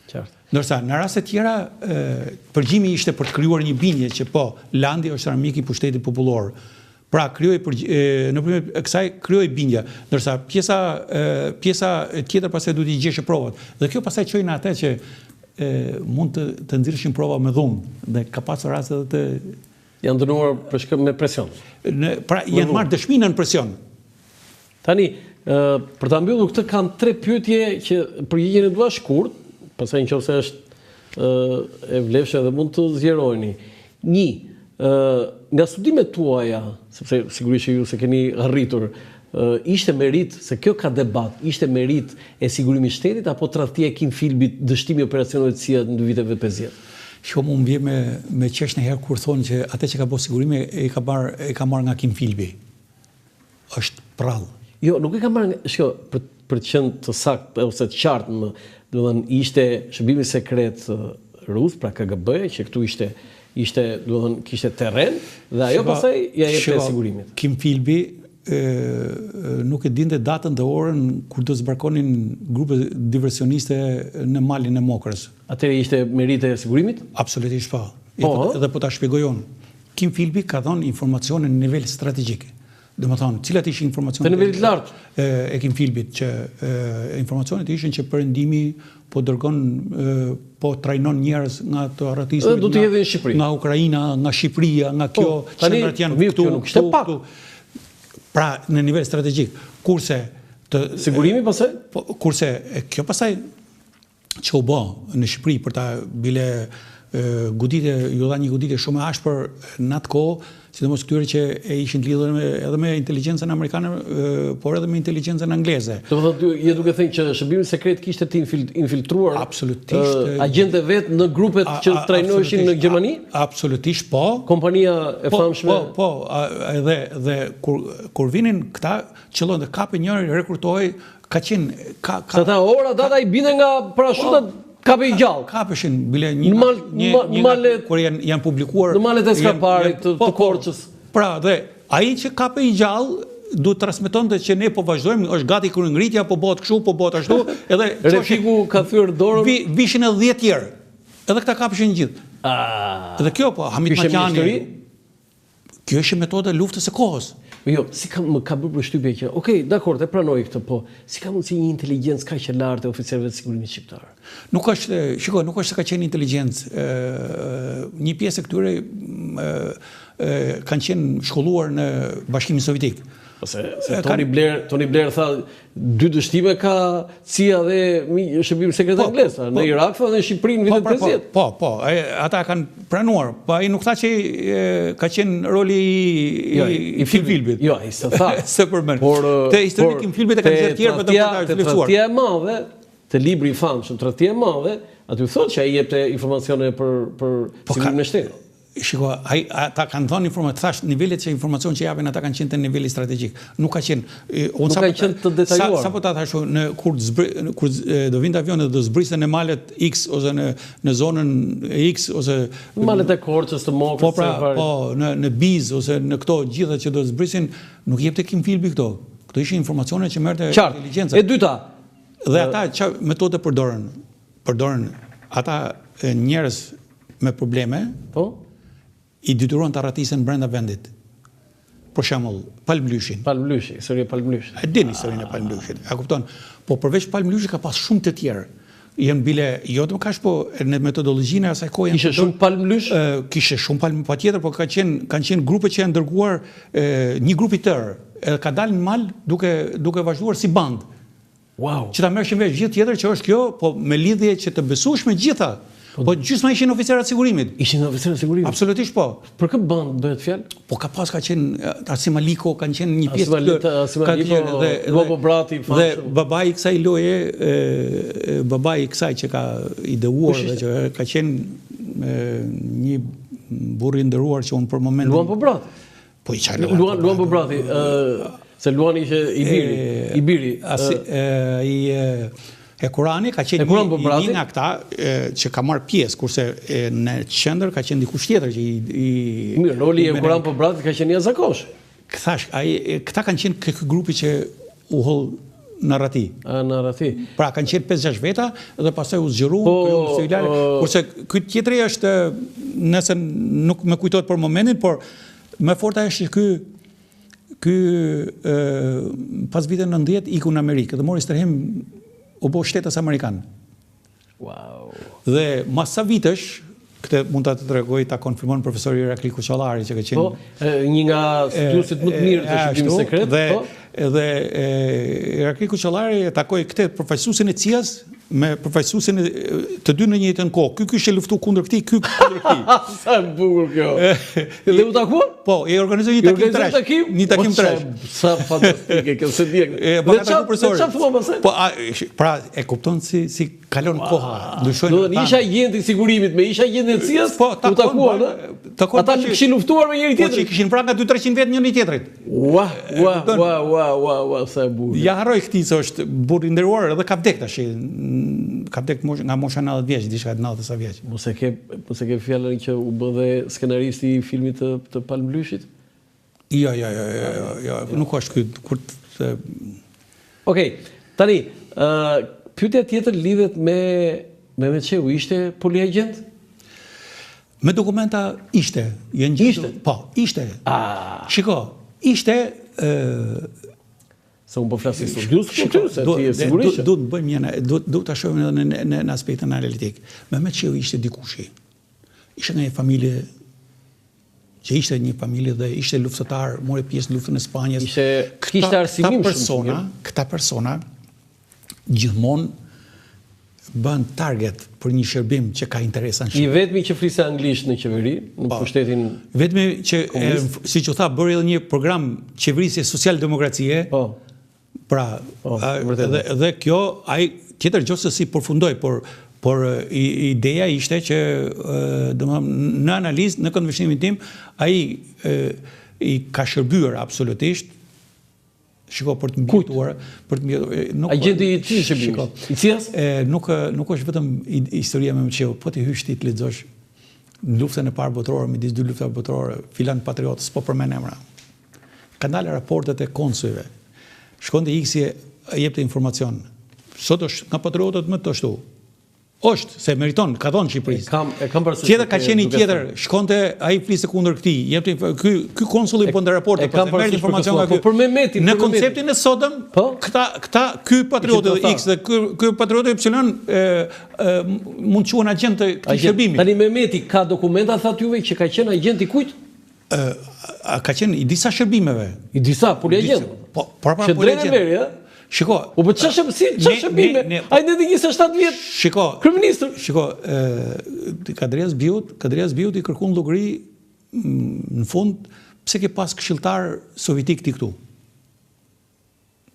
Qartë. Ndërsa në raste të tjera përgjimi ishte për të krijuar një bindje që po, Landi është armik i pushtetit popullor. Pra krijoi nëpërmjet kësaj krijoi bindja, ndërsa pjesa pjesa tjetër pastaj duhet t'i gjeshe provat. Dhe kjo pastaj çoi në atë që e, mund të të nxirreshin prova me dhunë dhe ka pasur raste edhe të janë dënuar për shkak me presion. Në, pra janë marrë dëshmi nën presion. Tani, ë për ta mbyllur këtë kam tre pyetje që përgjigjen e dua shkurt, pastaj nëse është ë e vlefshme edhe mund të zgjeroheni. Një, ë nga studimet tuaja, sepse sigurisht që ju s'e keni arritur, ë ishte meritë, se kjo ka debat, ishte meritë e sigurimit të shtetit apo tradhtia e Kim Filbit dështimi i operacioneve të CIA në viteve 50? Shiko, mu më vjen me me qesh njëherë kur thonë që atë që ka bërë sigurimi e ka marrë e ka marrë nga Kim Filbi. Është prrallë. Jo, nuk e ka marrë, shiko, për për të qenë të saktë ose të qartë më, domethënë ishte shërbimi sekret rus, pra KGB-ja, që këtu ishte ishte, domethënë kishte terren dhe ajo pastaj ia jepte sigurimit. Kim Filbi e, nuk e dinte datën dhe orën kur do zbarkonin grupe diversioniste në malin e Mokrës. Atëherë ishte meritë e sigurimit? Absolutisht po. Po, edhe po ta shpjegoj unë. Kim Filbi ka dhënë informacione në nivel strategjik. Domethënë, cilat ishin informacionet të nivelit të lartë e, e Kim Filbit që e, informacionet ishin që perëndimi po dërgon e, po trajnon njerëz nga të arratisur do të hedhin në Shqipëri. Nga Ukraina, nga Shqipëria, nga po, kjo, po, tani, qendrat janë këtu, kjo nuk ishte pak. Këtu. Pra, në nivel strategjik. Kurse të sigurimi pastaj? Po, kurse kjo pastaj që u bë në Shqipëri për ta bile goditje, iu dha një goditje shumë e ashpër në atë kohë, sidomos këtyre që e ishin të lidhur me, edhe me inteligjencën amerikane, por edhe me inteligjencën angleze. Domethënë je duke thënë që shërbimi sekret kishte të infiltruar absolutisht agjentët e vet në grupet që trajnoheshin në Gjermani? Absolutisht po. Kompania e po, famshme. Po, po, edhe dhe kur kur vinin këta, qëllonte kapej njëri, rekrutohej Ka qenë ka ka Sa ta ora data i binte nga parashutat po, kapej i gjallë. Kapeshin bile një në mal, një, një malet, kur janë janë publikuar në malet e Skraparit të, po, të po. Korçës. Pra dhe ai që kapej i gjallë duhet transmetonte që ne po vazhdojmë, është gati kryengritja, po bëhet kështu, po bëhet ashtu, edhe Refiku ka thyer dorën. Vi, vishin edhe 10 tjerë. Edhe këta kapeshin gjithë. Ah. Edhe kjo po, Hamit Matjani. Kjo ishte metoda e luftës së kohës. Jo, si ka më ka bërë përshtypje që, ok, dakord, e pranoj këtë, po si ka mundësi një inteligjencë kaq e lartë e oficerëve të sigurimit shqiptar? Nuk është, shiko, nuk është se ka qenë inteligjencë, një pjesë e këtyre kanë qenë shkolluar në Bashkimin Sovjetik. Po se, se Tony Blair, Tony Blair tha dy dështime ka CIA dhe shërbimi sekret po, anglez, në po, Irak tha dhe në Shqipëri në vitet 50. Po, po, po, ata kanë pranuar, po ai nuk tha që ka qenë roli i jo, i Kim Philbit. Jo, ai s'e tha. S'e përmend. Por te historinë e Kim Philbit e kanë nxjerrë tjerë vetëm për ta vlerësuar. Tradhtia e madhe, te libri i famshëm, Tradhtia e madhe, aty thotë që ai jepte informacione për për po, sigurimin e shtetit. Shiko, ai ata kanë dhënë informacion, thash nivelet që informacion që japin ata kanë qenë te niveli strategjik. Nuk ka qenë, unë nuk kanë qenë të detajuar. Sa sapo ta thashë në kur zbri, kur do vinte avioni do zbriste në malet X ose në në zonën X ose në malet e Korçës të Mokës, po pra, po në në Biz ose në këto gjitha që do zbrisin, nuk jepte Kim Philby këto. Këto ishin informacione që merrte inteligjenca. E dyta, dhe ata ça metode përdorën? Përdorën ata njerëz me probleme, po? i detyruan të arratisen brenda vendit. Për shembull, Pal Mlyshin. Pal Mlyshi, historia e Pal Mlyshit. E din historinë e Pal Mlyshit, e kupton? Po përveç Pal Mlyshit ka pas shumë të tjerë. Janë bile, jo vetëm kaq, po në metodologjinë e asaj kohe janë Kishte shumë Pal Mlysh? Kishte shumë Pal, patjetër, po ka qenë kanë qenë grupe që janë dërguar një grup i tërë, edhe ka dalë në mal duke duke vazhduar si bandë. Wow. Që ta merrshin vesh gjithë tjetër që është kjo, po me lidhje që të besueshme gjitha. Po, po gjysma ishin oficerë të sigurimit. Ishin oficerë të sigurimit. Absolutisht po. Për kë bandë bëhet fjalë? Po ka pas ka qenë Arsim Aliko, kanë qenë një pjesë të Arsim Aliko, dhe Luan Pobrati, dhe babai i kësaj loje, babai i kësaj që ka ideuar dhe që ka qenë një burrë i nderuar që unë për momentin Luan Pobrati. Po i çfarë Luan Luan Pobrati, ë se Luani ishte i biri, i biri. Asi i Hekurani ka qenë një, një nga këta që ka marrë pjesë, kurse në qendër ka qenë dikush tjetër që i i Mirë, roli i Hekuran Pobratit ka qenë i jashtëzakonshëm. Thash, ai këta kanë qenë ky grupi që u hodh në arrati. A, në arrati. Pra kanë qenë 5-6 veta dhe pastaj u zgjeruan, po, krijuan filale. Kurse ky tjetri është nëse nuk më kujtohet për momentin, por Më e forta është që ky ky pas viteve 90 iku në Amerikë dhe mori strehim u bë shtetas amerikan. Wow. Dhe mas sa vitesh, këtë mund ta të tregoj ta konfirmon profesori Irakli Kuçallari që ka qenë po, një nga studiuesit më të mirë të shërbimit sekret, dhe, po. Dhe Irakli Kuçallari e takoi këtë përfaqësuesin e CIA-s me përfaqësuesin e të dy në njëjtën kohë. Ky kishte luftu kundër këtij, ky kundër këtij. Sa e bukur kjo. Dhe u takuan? Po, i organizoi një takim tresh. Takim? Një takim po, tresh. Sa fantastike kjo, s'e dija. Dhe çfarë çfarë thua pastaj? Po, a, pra e kupton si si kalon koha, ndryshojnë. Do të ish agjenti i sigurimit me ish agjentin e CIA-s, po, u takuan, ë? Ata kishin luftuar me njëri tjetrin. Po që kishin vrarë nga 2-300 vetë njëri tjetrit. Ua, ua, ua, ua, ua, ua, sa e bukur. Ja harroj këtij se është burrë i nderuar edhe ka vdek tash. Ka vdek mosh, nga mosha 90 vjeç, diçka 90 sa vjeç. Mos e ke, mos e ke fjalën që u bë dhe skenaristi i filmit të të Pal Mlyshit? Jo, jo, jo, jo, jo, jo, nuk është ky kur të Okej, tani, ë pyetja tjetër lidhet me Mehmet Shehu, ishte poliagjent? Me dokumenta ishte, janë gjithë. Ishte. Po, ishte. Ah. Shiko, ishte ë Se unë po flas si studiues këtu, se ti je sigurisht. Do të bëjmë një do do ta shohim edhe në në në aspektin analitik. Mehmet Shehu ishte dikushi. Ishte nga një familje që ishte një familje dhe ishte luftëtar, mori pjesë në luftën e Spanjës. Ishte kishte arsimim shumë. Persona, këta persona gjithmonë bëhen target për një shërbim që ka interesa në Shqipëri. I vetmi që fliste anglisht në qeveri, në po, pushtetin Vetmi që siç u tha bëri edhe një program qeverisje socialdemokracie. Po. Pra, po, dhe, dhe kjo ai tjetër gjë se si përfundoi, por por ideja ishte që domethënë në analizë, në këndvështrimin tim, ai i ka shërbyer absolutisht Shiko për të mbijetuar, për të mbijetuar, nuk Agjenti i cilit shërbimi? I CIA-s? Nuk nuk është vetëm historia e Mehmet Shehut, po t'i hysh ti të lexosh në luftën e parë botërore midis dy luftave botërore, filan patriot, s'po përmend emra. Kanë dalë raportet e konsujve. Shkonte X-i e jepte informacion. Sot është nga patriotët më të ashtu. Është, se meriton, ka dhënë Shqipërisë. E kam, e kam parasysh. Tjetër ka qenë një tjetër, shkonte, ai fliste kundër këtij, jepte ky ky konsulli bënte raporte, po merrte informacion nga ky. Po për Mehmetin, në konceptin e sotëm, po? këta këta ky patrioti X dhe ky ky patrioti Y e, e, mund të quhen agjent të këtij shërbimi. Tani Mehmeti ka dokumenta thatë juve që ka qenë agjent i kujt? Ë ka qenë i disa shërbimeve. I disa poliagent. Po, pra pra poliagent. Që ë? Shiko. Po po çfarë shërbim, si çfarë shërbime? Ai ndenji 27 vjet. Shiko. Kryeministër. Shiko, ë Kadri Hazbiut, Kadri Hazbiut i kërkuan llogari në fund pse ke pas këshilltar sovjetik ti këtu.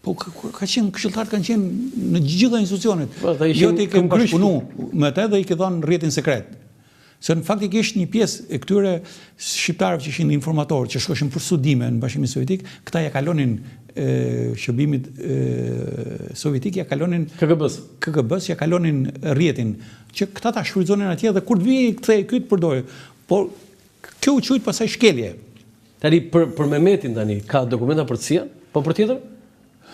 Po ka qenë këshilltarët kanë qenë në gjitha institucionet. Po, jo ti ke bashkëpunu me të dhe i ke dhënë rrjetin sekret. Se në faktikisht një pjesë e këtyre shqiptarëve që ishin informatorë, që shkoshin për studime në Bashkimin Sovjetik, këta ja kalonin e, shërbimit e, sovjetik, ja kalonin KGB-s. KGB-s ja kalonin rrjetin, që këta ta shfrytëzonin atje dhe kur të vijë kthehej ky të përdorë. Por kjo u quajt pastaj shkelje. Tani për për Mehmetin tani ka dokumenta për CIA-n? Po për tjetër?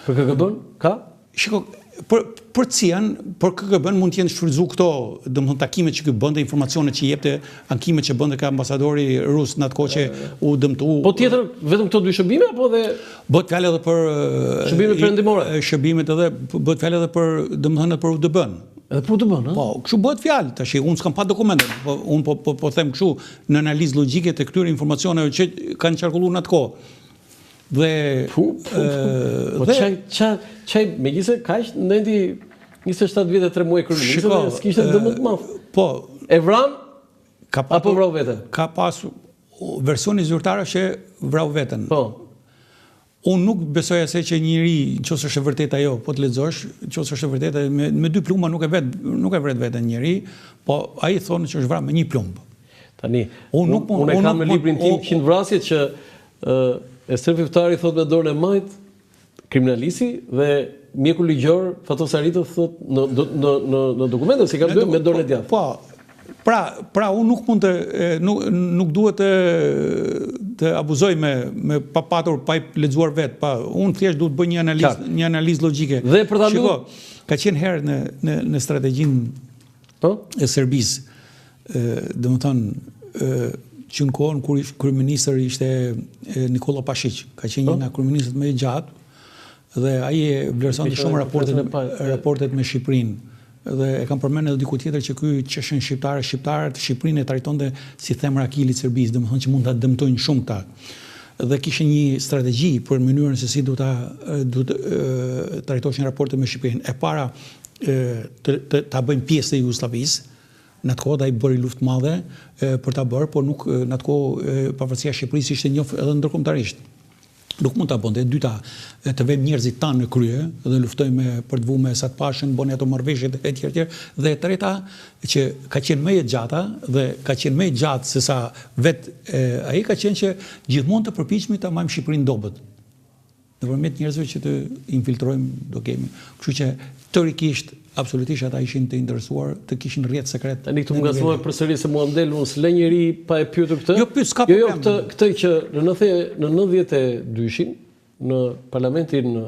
Për KGB-n ka? Shiko, për për CIA-n, për KGB-n mund të jenë shfrytëzuar këto, domethënë takimet që ky bënte, informacionet që jepte, ankimet që bënte ka ambasadori rus në atë kohë që u dëmtu. Po tjetër, vetëm këto dy shërbime apo dhe bëhet fjalë edhe për shërbimet perëndimore? Shërbimet edhe bëhet fjalë edhe për, domethënë për UDB-n. Edhe për UDB-n, ë? Po, kështu bëhet fjalë. Tash unë s'kam pa dokumente, po unë po po po them kështu në analizë logjike të këtyre informacioneve që kanë qarkulluar në atë kohë. Dhe pu, pu, pu. Po dhe ça ça ça megjithëse kaq ndenji 27 vjet e 3 muaj kryeministër dhe s'kishte dëm më të madh. Po, e vranë ka patur, apo vrau veten? Ka pasur versioni zyrtar është që vrau veten. Po. Unë nuk besoj asaj që njeri, nëse është e vërtetë ajo, po të lexosh, nëse është e vërtetë me, me dy plumba nuk e vet, nuk e vret veten njeri, po ai thonë që është vrarë me një plumb. Tani, unë nuk unë e kam në librin tim 100 vrasje që ë Estref Iftari thotë me dorën e majtë kriminalisti dhe mjeku ligjor Fatos Arito thotë në në në në, në dokumente si ka bërë me dorën e djathtë. Po, Pra, pra unë nuk mund të nuk nuk duhet të të abuzoj me me pa patur pa i lexuar vet, pa unë thjesht duhet të bëj një analizë një analizë logjike. Dhe për ta Shiko, ka qenë herë në në në strategjinë po e Serbisë. Ë, domethënë ë që në kohën kur ish kryeministër ishte Nikolla Pashiq, ka qenë një po. nga kryeministrat më i gjatë dhe ai e vlerësonte shumë raportet raportet me Shqipërinë. Dhe e kam përmendur edhe diku tjetër që ky çështjen shqiptare, shqiptarët Shqipërinë e trajtonte si thembra Akilit të Serbisë, domethënë që mund ta dëmtojnë shumë këta. Dhe kishte një strategji për mënyrën se si do ta do të trajtoshin raportet me Shqipërinë. E para të, të ta bëjnë pjesë të Jugosllavisë, në atë kohë ai bëri luftë të madhe për ta bërë, por nuk në atë kohë pavarësia e Shqipërisë ishte njohur edhe ndërkombëtarisht. Nuk mund ta bënte. E dyta, të vëmë njerëzit tanë në krye dhe luftojmë me për të vu me Esat Pashën, bëni ato marrëveshjet etj etj. Dhe e treta, që ka qenë më e gjata dhe ka qenë më e gjatë se sa vet ai ka qenë që gjithmonë të përpiqemi ta mbajmë Shqipërinë dobët. Nëpërmjet njerëzve që të infiltrojmë do kemi. Kështu që teorikisht absolutisht ata ishin të interesuar të kishin rrjet sekret. Tani këtu më ngacmove përsëri se mua më del, unë s'le njeri pa e pyetur këtë. Jo, pyet, s'ka problem. Jo, jo, këtë këtë që në 90 në 92-shin në parlamentin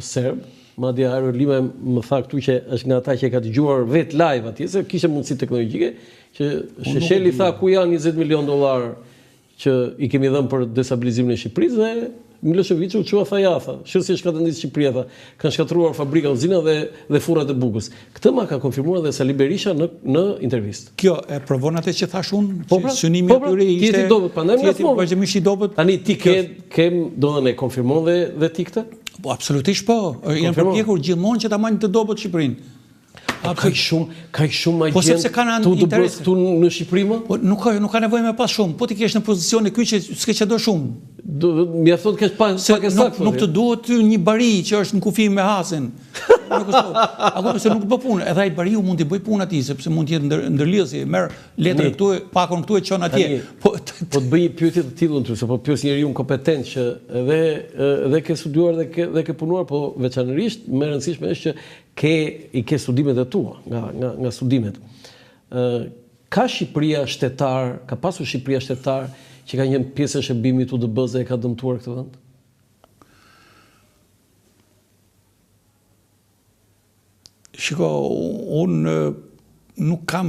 serb, madje Arbër Limaj më tha këtu që është nga ata që e ka dëgjuar vet live atje, se kishte mundësi teknologjike, që Shesheli tha ku janë 20 milion dollar që i kemi dhënë për destabilizimin e Shqipërisë dhe Milosheviçi u çua tha ja tha, shih si është katandis Shqipëria tha, kanë shkatërruar fabrika, uzina dhe dhe furrat e bukës. Këtë ma ka konfirmuar dhe Sali Berisha në në intervistë. Kjo e provon atë që thashë unë, po pra, synimi po pra, atyre ishte i dobët, prandaj më thua. Vazhdimisht i dobët. Tani ti ke ke domethënë e konfirmon dhe dhe ti këtë? Po absolutisht po, janë përpjekur gjithmonë që ta mbajnë të dobët Shqipërinë. Po kaq shumë, kaq shumë agjentë. Po sepse kanë interes këtu në Shqipëri më? Po nuk ka nuk ka nevojë me pas shumë. Po t'i kesh në pozicione kyçe, s'ke ç'do do shumë. Do mjafton të kesh pak pak e saktë. Nuk të duhet ty një bari që është në kufi me Hasin. Në Kosovë. Apo se nuk bë punë, edhe ai bariu mund t'i bëjë punë atij sepse mund të jetë ndër, ndërlidhësi, merr letrën këtu, pakon këtu e çon atje. Po po të bëj një pyetje të tillë unë ty, se po pyes njeriun kompetent që edhe edhe ke studiuar dhe ke dhe ke punuar, po veçanërisht më e rëndësishme është që Ke i ke studimet e tua, nga nga nga studimet. Ë ka Shqipëria shtetar, ka pasur Shqipëria shtetar që ka qenë pjesë e shërbimit të UDB-së dhe e ka dëmtuar këtë vend? Shiko, unë. nuk kam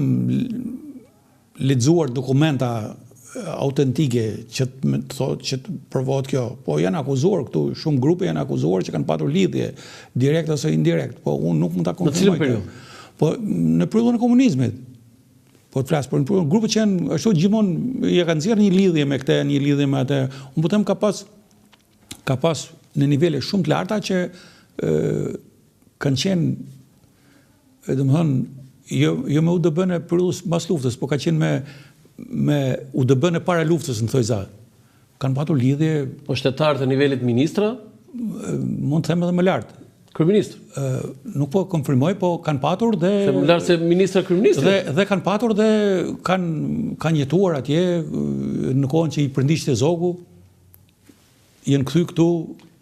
lexuar dokumenta autentike që të thotë që të provohet kjo. Po janë akuzuar këtu shumë grupe janë akuzuar që kanë patur lidhje direkt ose indirekt, po unë nuk mund ta konfirmoj. Në cilën periudhë? Po në periudhën e komunizmit. Po të flas për në periudhën grupet që janë ashtu gjithmonë ja kanë nxjerrë një lidhje me këtë, një lidhje me atë. Unë po them ka pas ka pas në nivele shumë të larta që ë kanë qenë domethënë jo jo me UDB-në e periudhës mbas luftës, po ka qenë me me UDB-në e para luftës në thonjëza. Kanë patur lidhje po shtetarë të nivelit ministra, mund të them edhe më lart. Kryeministër. Ë nuk po konfirmoj, po kanë patur dhe Se më lart se ministra kryeministër. Dhe dhe kanë patur dhe kanë kanë jetuar atje në kohën që i përndiqte Zogu. Janë kthy këtu,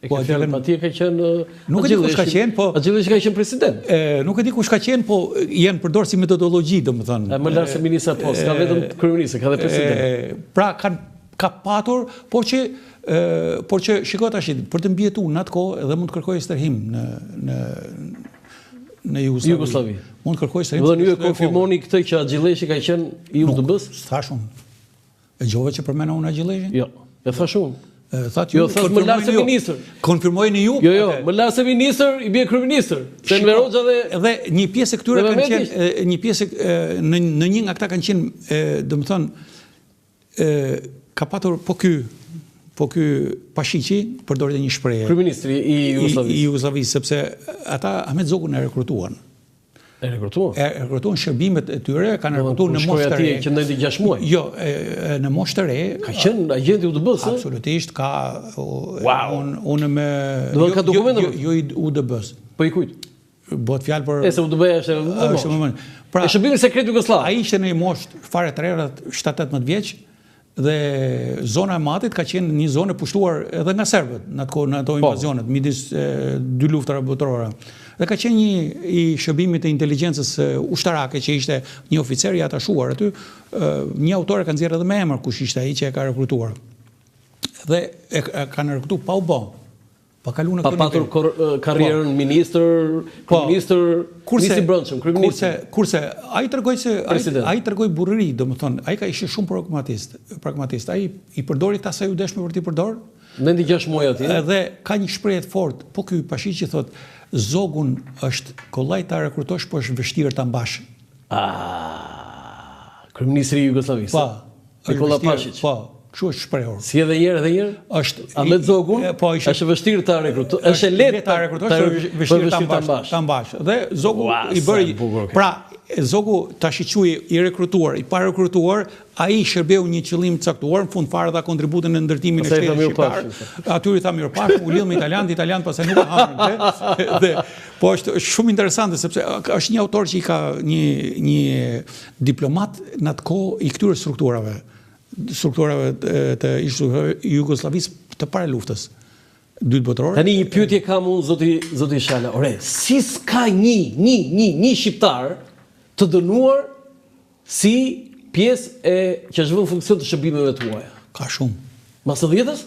E po atje kanë atje ka qenë Nuk e di kush ka qenë, po Haxhi Lleshi ka qenë president. E, nuk e di kush ka qenë, po janë përdorur si metodologji, domethënë. E më lart se ministra po, s'ka vetëm kryeministër, ka dhe president. E, pra kanë ka patur, por që e, por që shiko tash, për të mbijetuar në atë kohë edhe mund të kërkojë strehim në në në Jugosllavi. Jugosllavi. Mund të kërkojë strehim. Do ju e konfirmoni këtë që Haxhi Lleshi ka qenë i UDB-s? Thashë unë. E dëgjove që përmenda unë Haxhi Lleshin? Jo, e thashë unë. E thatë ju, jo, thashë më lart se ministër. Konfirmojeni ju. Jo, jo, më lart se ministër i bie kryeministër. Se Enver Hoxha dhe edhe një pjesë e këtyre kanë qenë një pjesë në në një nga këta kanë qenë, domethënë ë ka patur po ky po ky Pashiqi përdorte një shprehje. Kryeministri i Jugosllavisë. I Jugosllavisë sepse ata Ahmet Zogun e rekrutuan. E rekrutuan? E rekrutuan shërbimet e tyre, kanë rekrutuar në moshë të re. Që ndëndi 6 muaj? Jo, në moshë të re. Ka qenë agjent i UDB-së? Absolutisht, ka... Wow! Unë unë me... Do jo, ka dokumente? Jo, jo, jo i UDB-së. Po i kujt? Bëhet fjalë për... E se UDB-ja është e është më Pra, e shërbimi sekret jugosllav. Ai ishte në një moshë fare të re, 7-18 vjeç, Dhe zona e Matit ka qenë një zonë e pushtuar edhe nga serbët në atë kohë, në ato po. invazionet midis dy luftërave botërore. Dhe ka qenë një i shërbimit të inteligjencës ushtarake që ishte një oficer i atashuar aty, një autor e ka nxjerrë edhe me emër kush ishte ai që e ka rekrutuar. Dhe e, e kanë rekrutuar pa u bë. Pa kalu në Pa patur karrierën po. ministër, po. kryeministër, kurse, ministër i brendshëm, kryeministër. Kurse, kurse ai tregoi se ai, ai tregoi burrëri, domethënë, ai ka ishte shumë pragmatist, pragmatist. Ai i përdori këta sa iu desh për t'i përdor. Ndenji 6 muaj atje. Edhe ka një shprehje të fortë, po ky Pashiqi thotë, Zogun është kollaj ta rekrutosh, po është vështirë ta mbash. Ah, kryeministri i Jugosllavisë. Po. Nikolla Pashiq. Po, kështu është shprehur. Si edhe një herë, edhe një herë? Është Ahmet Zogun, po, ishte, është vështirë ta rekrutosh, është e lehtë ta rekrutosh, është vështirë ta mbash, ta mbash. Dhe Zogu Ua, i bëri pra Zogu tash i quaj i rekrutuar, i parekrutuar, ai shërbeu një qëllim të caktuar, në fund fare dha kontributin në ndërtimin e shtetit shqiptar. Aty i tha mirupafshim, u lidh me italianët, italianët pastaj nuk e hangën këtë. Dhe po është shumë interesante sepse është një autor që i ka një një Diplomat në atë kohë i këtyre strukturave, strukturave të ish Jugosllavisë të para luftës dytë botërore. Tani një pyetje kam unë zoti zoti Shala, ore, si s'ka një, një, një, një shqiptar të dënuar si pjesë e që është vënë në funksion të shërbimeve të huaja? Ka shumë. Mas nëntëdhjetës?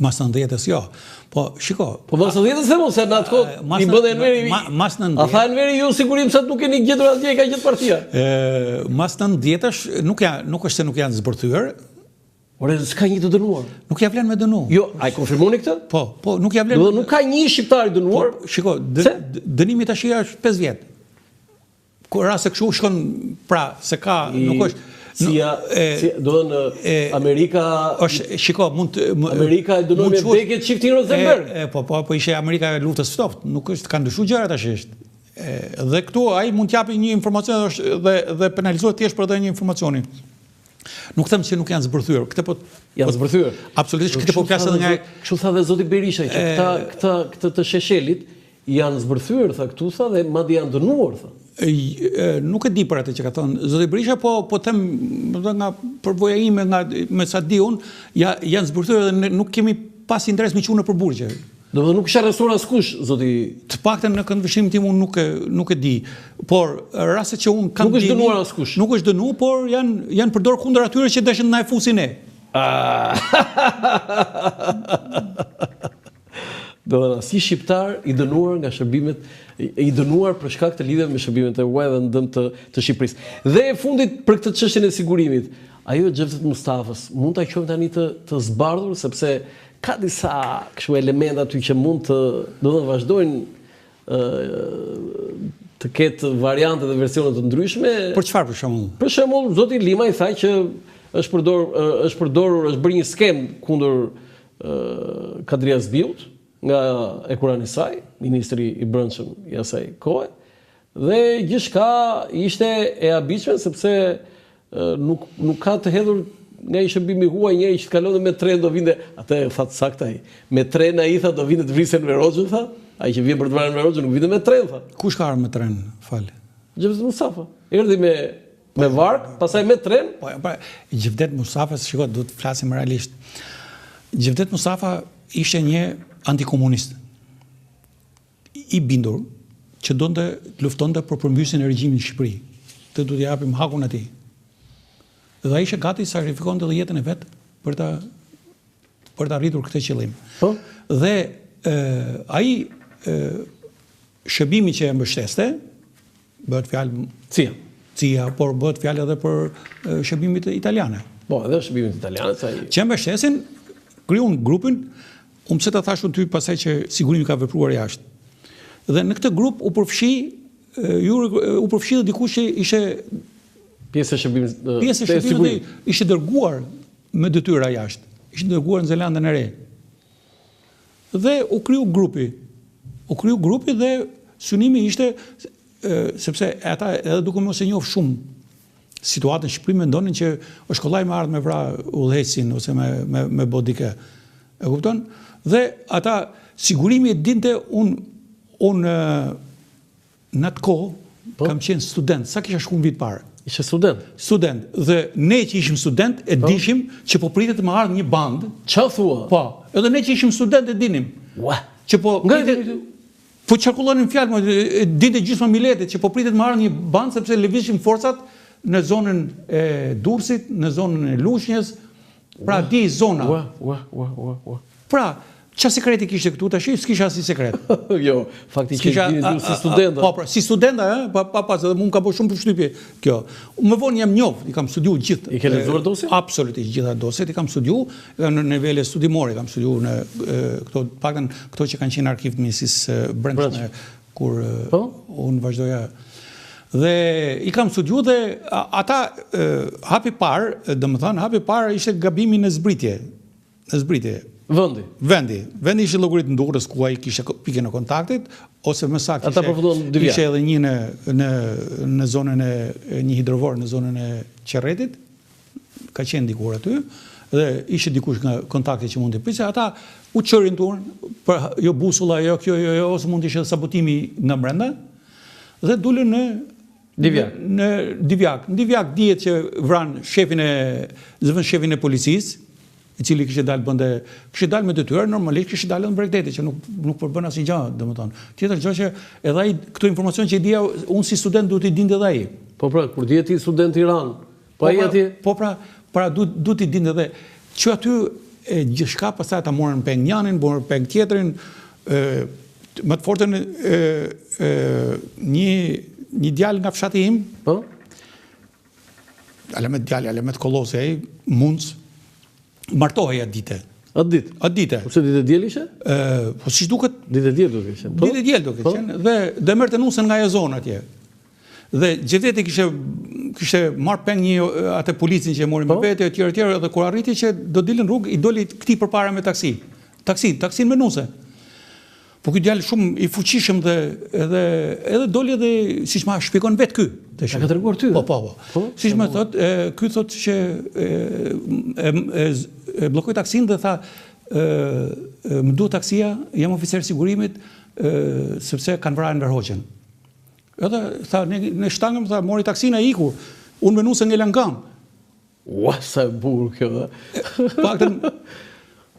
Mas nëntëdhjetës, jo. Po, shiko. Po mas nëntëdhjetës them unë, se në atë kohë i bën Enveri. Mas nëntëdhjetës. A tha Enveri ju sigurimsat nuk keni gjetur asgjë, e ka gjetur partia. Mas nëntëdhjetës nuk ja, nuk është se nuk janë zbërthyer. Ore, s'ka një të dënuar. Nuk ja vlen me dënu. Jo, a e konfirmoni këtë? Po, po, nuk ja vlen. Do nuk ka një shqiptar i dënuar. Po, shiko, dënimi tash është 5 vjet. Kur raste kështu shkon pra se ka I, nuk është si ja, si, do në Amerika është shiko mund të Amerika e dënoi me vdekje çiftin Rosenberg. E, e, po po po ishte Amerika e luftës së ftohtë, nuk është kanë ndryshuar gjërat tash është. E, dhe këtu ai mund të japi një informacion dhe është dhe dhe penalizohet thjesht për dhënie informacioni. Nuk them se nuk janë zbërthyer, këtë po janë po, zbërthyer. Absolutisht këtë po flas edhe nga kështu tha dhe zoti Berisha që këta këta këtë të Sheshelit Janë zbërthyer, tha këtu, tha, dhe madje janë dënuar, tha. Nuk e di për atë që ka thënë zoti Berisha, po po them dhe nga përvoja ime, nga me sa di unë, ja, janë zbërthyer dhe nuk kemi pas interes me çu nëpër burgje. Domethënë nuk është arrestuar askush, zoti Të paktën në këndvështrimin tim unë nuk e nuk e di. Por rastet që unë kam Nuk është dënuar askush. Nuk është dënuar, por janë janë përdorur kundër atyre që deshën të na e fusin ne. Domethënë asnjë shqiptar i dënuar nga shërbimet i dënuar për shkak të lidhjeve me shërbimet e huaja dhe në dëm të të Shqipërisë. Dhe e fundit për këtë çështjen e sigurimit, ajo e Xhevdet Mustafës, mund ta quajmë tani të të zbardhur sepse ka disa kështu elemente aty që mund të, domethënë vazhdojnë ë të ketë variante dhe versione të ndryshme. Për çfarë për shembull? Për shembull, zoti Limaj tha që është përdor është përdorur, është bërë një skemë kundër Kadri Hazbiut nga Hekuran Isai, ministri i Brendshëm i asaj kohe, dhe gjithçka ishte e habitshme sepse nuk nuk ka të hedhur nga një shërbim i huaj njeri që të kalonte me tren do vinte, atë e tha saktë ai. Me tren ai tha do vinte të vriste Enver Hoxhën tha, ai që vjen për të vrarë Enver Hoxhën nuk vinte me tren tha. Kush ka ardhur me tren, fal? Xhevdet Mustafa. Erdhi me Me varkë, pastaj me tren? Po, po, Xhevdet Mustafa, shiko, duhet të flasim realisht. Xhevdet Mustafa ishte një antikomunist. I bindur që donte të luftonte për përmbysjen e regjimit në Shqipëri. Të duhet t'i japim hakun atij. Dhe ai ishte gati të sakrifikonte edhe jetën e vet për ta për të arritur këtë qëllim. Po. Dhe ë ai ë shërbimi që e mbështeste, Bëhet fjalë CIA. CIA, por bëhet fjalë edhe për shërbimet italiane. Po, edhe shërbimet italiane, sa i... Që mbështesin, krijuan grupin, unë pse ta thashë unë ty pastaj që sigurimi ka vepruar jashtë. Dhe në këtë grup u përfshi, ju, u përfshi dhe dikush që ishte pjesë e shërbimit pjesë e shërbimit ishte dërguar me detyra jashtë. Ishte dërguar në Zelandën e Re. Dhe u kriju grupi. U kriju grupi dhe synimi ishte sepse ata edhe duke mos e njohur shumë situatën në Shqipëri mendonin që është kollaj me ardhë me vra udhëheqësin ose me me me bo dikë. E kupton? Dhe ata sigurimi e dinte un un Në atë kohë po? kam qenë student, sa kisha shku në vit parë. Ishe student? Student. Dhe ne që ishim student e po? dishim që po pritet me ardhë një bandë. Ça thua? Po. Edhe ne që ishim student e dinim. Ua. Që po Nga pritet, po qarkullonin fjalë, e dinte gjysma miletit që po pritet me ardhë një bandë sepse lëvizshin forcat në zonën e Durrësit, në zonën e Lushnjës, Pra di zona. Ua, ua, ua, ua, ua. Pra, ça sekreti kishte këtu tash? S'kisha asnjë sekret. jo, fakti që dini ju si studenta. Po, pra, si studenta, ë, pa pa pas, edhe mua më ka bërë shumë përshtypje kjo. Më vonë jam njoh, i kam studiuar gjithë. I ke lexuar dosjet? Absolutisht gjitha dosjet i kam studiuar, në nivele studimore i kam studiuar në këto paktën këto që kanë qenë në arkiv të Ministrisë së Brendshme kur po? unë vazhdoja dhe i kam studiu dhe ata hapi parë, domethënë, hapi parë ishte gabimi në zbritje, në zbritje. Vendi? Vendi. Vendi ishte llogarit në Durrës, ku ai kishte pikën e kontaktit, ose më saktë ishte, ishte edhe një në, në, në zonën e, një hidrovor në zonën e Qerretit, ka qenë dikur aty dhe ishte dikush nga kontakti që mund të priste, ata u çorientuan për jo busulla, jo kjo, jo, jo, ose mund të ishte sabotimi nga brenda dhe dulën në Divjak. Në Divjak. Në Divjak dihet që vranë shefin e zëvendës shefin e policisë, i cili kishte dalë bënte, kishte dalë me detyrë, normalisht kishte dalë në bregdeti, që nuk nuk përbën asnjë gjë, domethënë. Tjetër gjë që edhe ai këto informacion që i dija unë si student duhet t'i dinte edhe ai. Po pra, kur dije ti student Tiranë, Po ai pra, atje? Po pra, pra duhet duhet t'i dinte dhe që aty e gjithçka pastaj ata morën peng njanin, morën peng tjetrin, ë më të fortën ë ë një një djalë nga fshati im. Po. Alamet djali, Alamet Kollosi ai, mundës martohej atë ditë. Atë ditë. Atë ditë. Po pse ditë e diel ishte? Ë, po siç duket ditë e diel do të ishte. Po? Ditë e diel do të po? qenë dhe dhe merrte nusen nga ajo zonë atje. Dhe Xhevdeti kishte kishte marrë peng një atë policin që e mori me po. vete etj etj dhe kur arriti që do dilin në rrugë i doli këtij përpara me taksi. Taksi, taksin me nuse. Po ky djalë shumë i fuqishëm dhe edhe edhe doli edhe siç ma shpjegon vetë ky. Ta ka treguar ty? Po, po, po. po siç më thot, e, ky thot që e, e, e, e bllokoi taksin dhe tha e, e, më duhet taksia, jam oficer sigurimit, e, sepse kanë vrarë Enver Hoxhën. Edhe tha, ne, ne shtangëm, tha, mori taksinë e iku. Unë me nuse ngela në këmbë. Ua, sa e bukur kjo dhe. Paktën,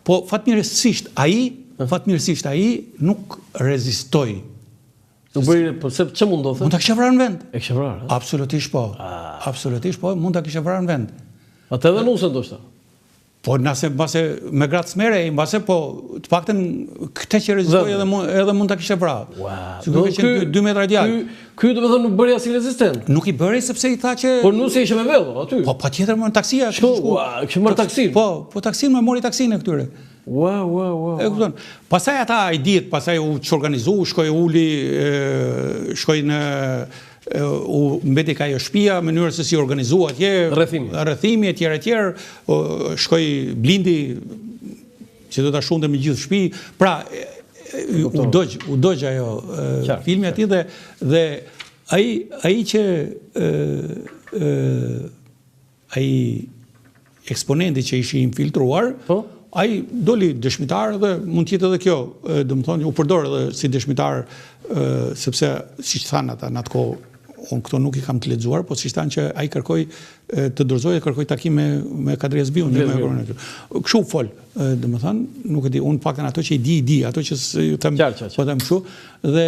po fatmirësisht ai, fatmirësisht ai nuk rezistoi. Nuk bëri, po se ç'mund ndodhte? Mund ta kishte vrarë në vend. E kishte vrarë, a? Absolutisht po. Ah. Absolutisht po, mund ta kishte vrarë në vend. Atë edhe nusen ndoshta. Po nëse mbase me gratë s'merrej, mbase po të paktën këtë që rrezikoi edhe mund edhe mund ta kishte vra. Ua, do të qenë 2 metra djalë. Ky ky domethënë nuk bëri asnjë rezistencë. Nuk i bëri sepse i tha që Po nusja ishte me vello aty. Po patjetër më taksia. Shko, ua, kishte marrë taksin. Po, po taksin më mori taksin e këtyre. Ua, ua, ua. E kupton. Pastaj ata i dihet, pastaj u çorganizu, shkoi uli, shkoi në u mbeti ka ajo shtëpia, mënyra se si u organizua atje, rrethimi, rrethimi etj etj, shkoi blindi që do ta shuante me gjithë shtëpi. Pra u dogj, u dogj ajo filmi aty dhe dhe ai ai që ë ë Ai eksponenti që ishi infiltruar, po? ai doli dëshmitar dhe mund të jetë edhe kjo, domethënë u përdor edhe si dëshmitar sepse siç thanë ata në atë kohë, unë këto nuk i kam të lexuar, po siç thanë që ai kërkoi të dorëzohej, kërkoi takim me me Kadri Hazbiun, me me Kështu u fol, domethënë, nuk e di, unë paktën ato që i di, i di, ato që ju them, po them kështu, Dhe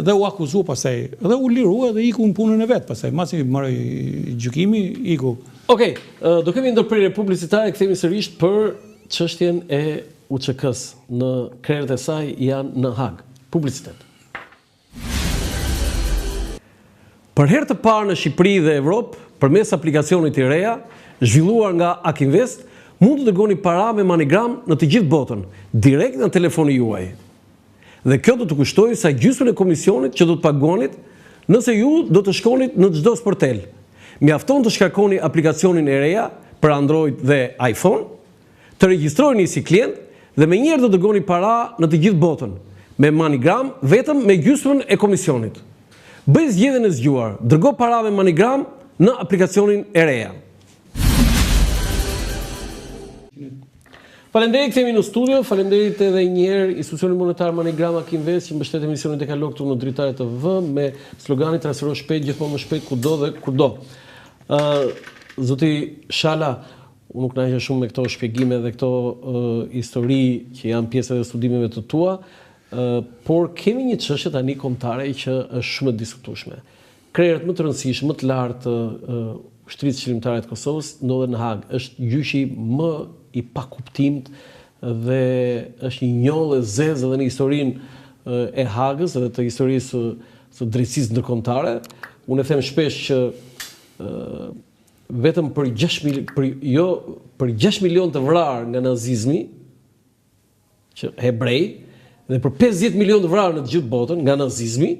dhe u akuzu pastaj dhe u lirua dhe iku në punën e vet pastaj masi mbaroi gjykimi iku. Okej, do kemi ndërprerje publicitare, kthehemi sërish për çështjen e UÇK-së në krerët e saj janë në Hagë. Publicitet. Për herë të parë në Shqipëri dhe Evropë, përmes aplikacionit IREA, zhvilluar nga Akinvest, mund të dërgoni para me MoneyGram në të gjithë botën, direkt nga telefoni juaj. Dhe kjo do të kushtojë sa gjysmën e komisionit që do të paguanit nëse ju do të shkonit në çdo sportel. Mjafton të shkarkoni aplikacionin IREA për Android dhe iPhone, të regjistroheni si klient dhe menjëherë të dërgoni para në të gjithë botën, me MoneyGram vetëm me gjysmën e komisionit. Bëj zgjedhjen e zgjuar, dërgo para me MoneyGram në aplikacionin IREA. Faleminderit, kthehemi në studio. Faleminderit edhe një herë institucionit monetar MoneyGram Akinvest që mbështet emisionin Dekalog këtu në Dritare TV me sloganin transfero shpejt, gjithmonë më shpejt kudo dhe kurdo. Ë zoti Shala, unë nuk kënaqem shumë me këto shpjegime dhe këto uh, histori që janë pjesë edhe studimeve të tua, uh, por kemi një çështje tani kombëtare që është shumë e diskutueshme. Krerët më të rëndësishëm, më të lartë të Ushtrisë Çlirimtare të Kosovës ndodhen në Hagë. Është gjyqi më i pakuptimtë dhe është një njollë e zezë edhe në historinë e Hagës edhe të historisë së, së drejtësisë ndërkombëtare. Unë e them shpesh që vetëm për 6 mil, për jo për 6 milion të vrarë nga nazizmi, që hebrej dhe për 50 milionë të vrarë në të gjithë botën nga nazizmi,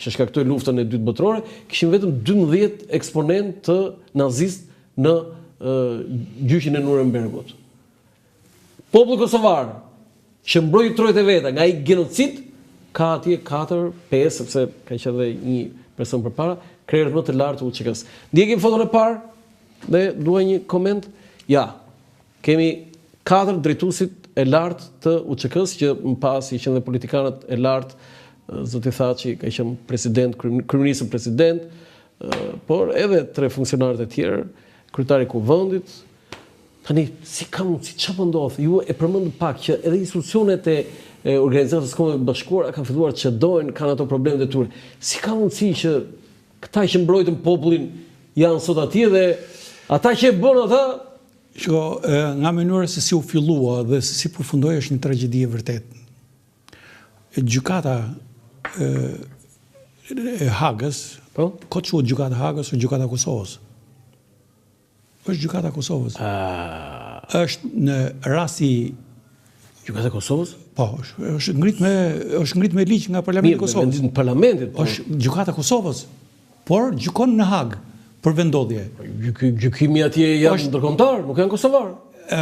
që shkaktoi luftën e dytë botërore, kishim vetëm 12 eksponentë të nazistë në gjyqin e Nurembergut. Populli kosovar që mbrojti trojet e veta nga ai gjenocid ka atje 4, 5, sepse ka qenë dhe një person përpara, krerët më të lartë të UÇK-së. Ndjekim foton e parë dhe dua një koment. Ja, Kemi katër drejtuesit e lartë të UÇK-së që më pas ishin dhe politikanët e lartë, zoti Thaçi ka qenë president, kryeministër president, por edhe tre funksionarët e tjerë, kryetari i Kuvendit. Tani si ka mundësi, çfarë po ndodh? Ju e përmendët pak që edhe institucionet e e Organizatës së Kombeve të Bashkuara kanë filluar të çedojnë, kanë ato problemet e tyre. Si ka mundësi që këta që mbrojtën popullin janë sot atje dhe ata që e bënë ata Shiko, nga mënyra se si u fillua dhe se si përfundoi është një tragjedi e vërtetë. Gjykata e, e Hagës, po? Kot quhet gjykata e Hagës o gjykata e Kosovës. Është gjykata e Kosovës. A... Është në rasti Gjykata e Kosovës? Po, është është ngrit me është ngrit me ligj nga Parlamenti i Kosovës. Mirë, me parlamentit. Po. Është gjykata e Kosovës. Por gjykon në Hagë për vendndodhje. Gjykimi atje janë ndërkombëtar, nuk janë kosovar.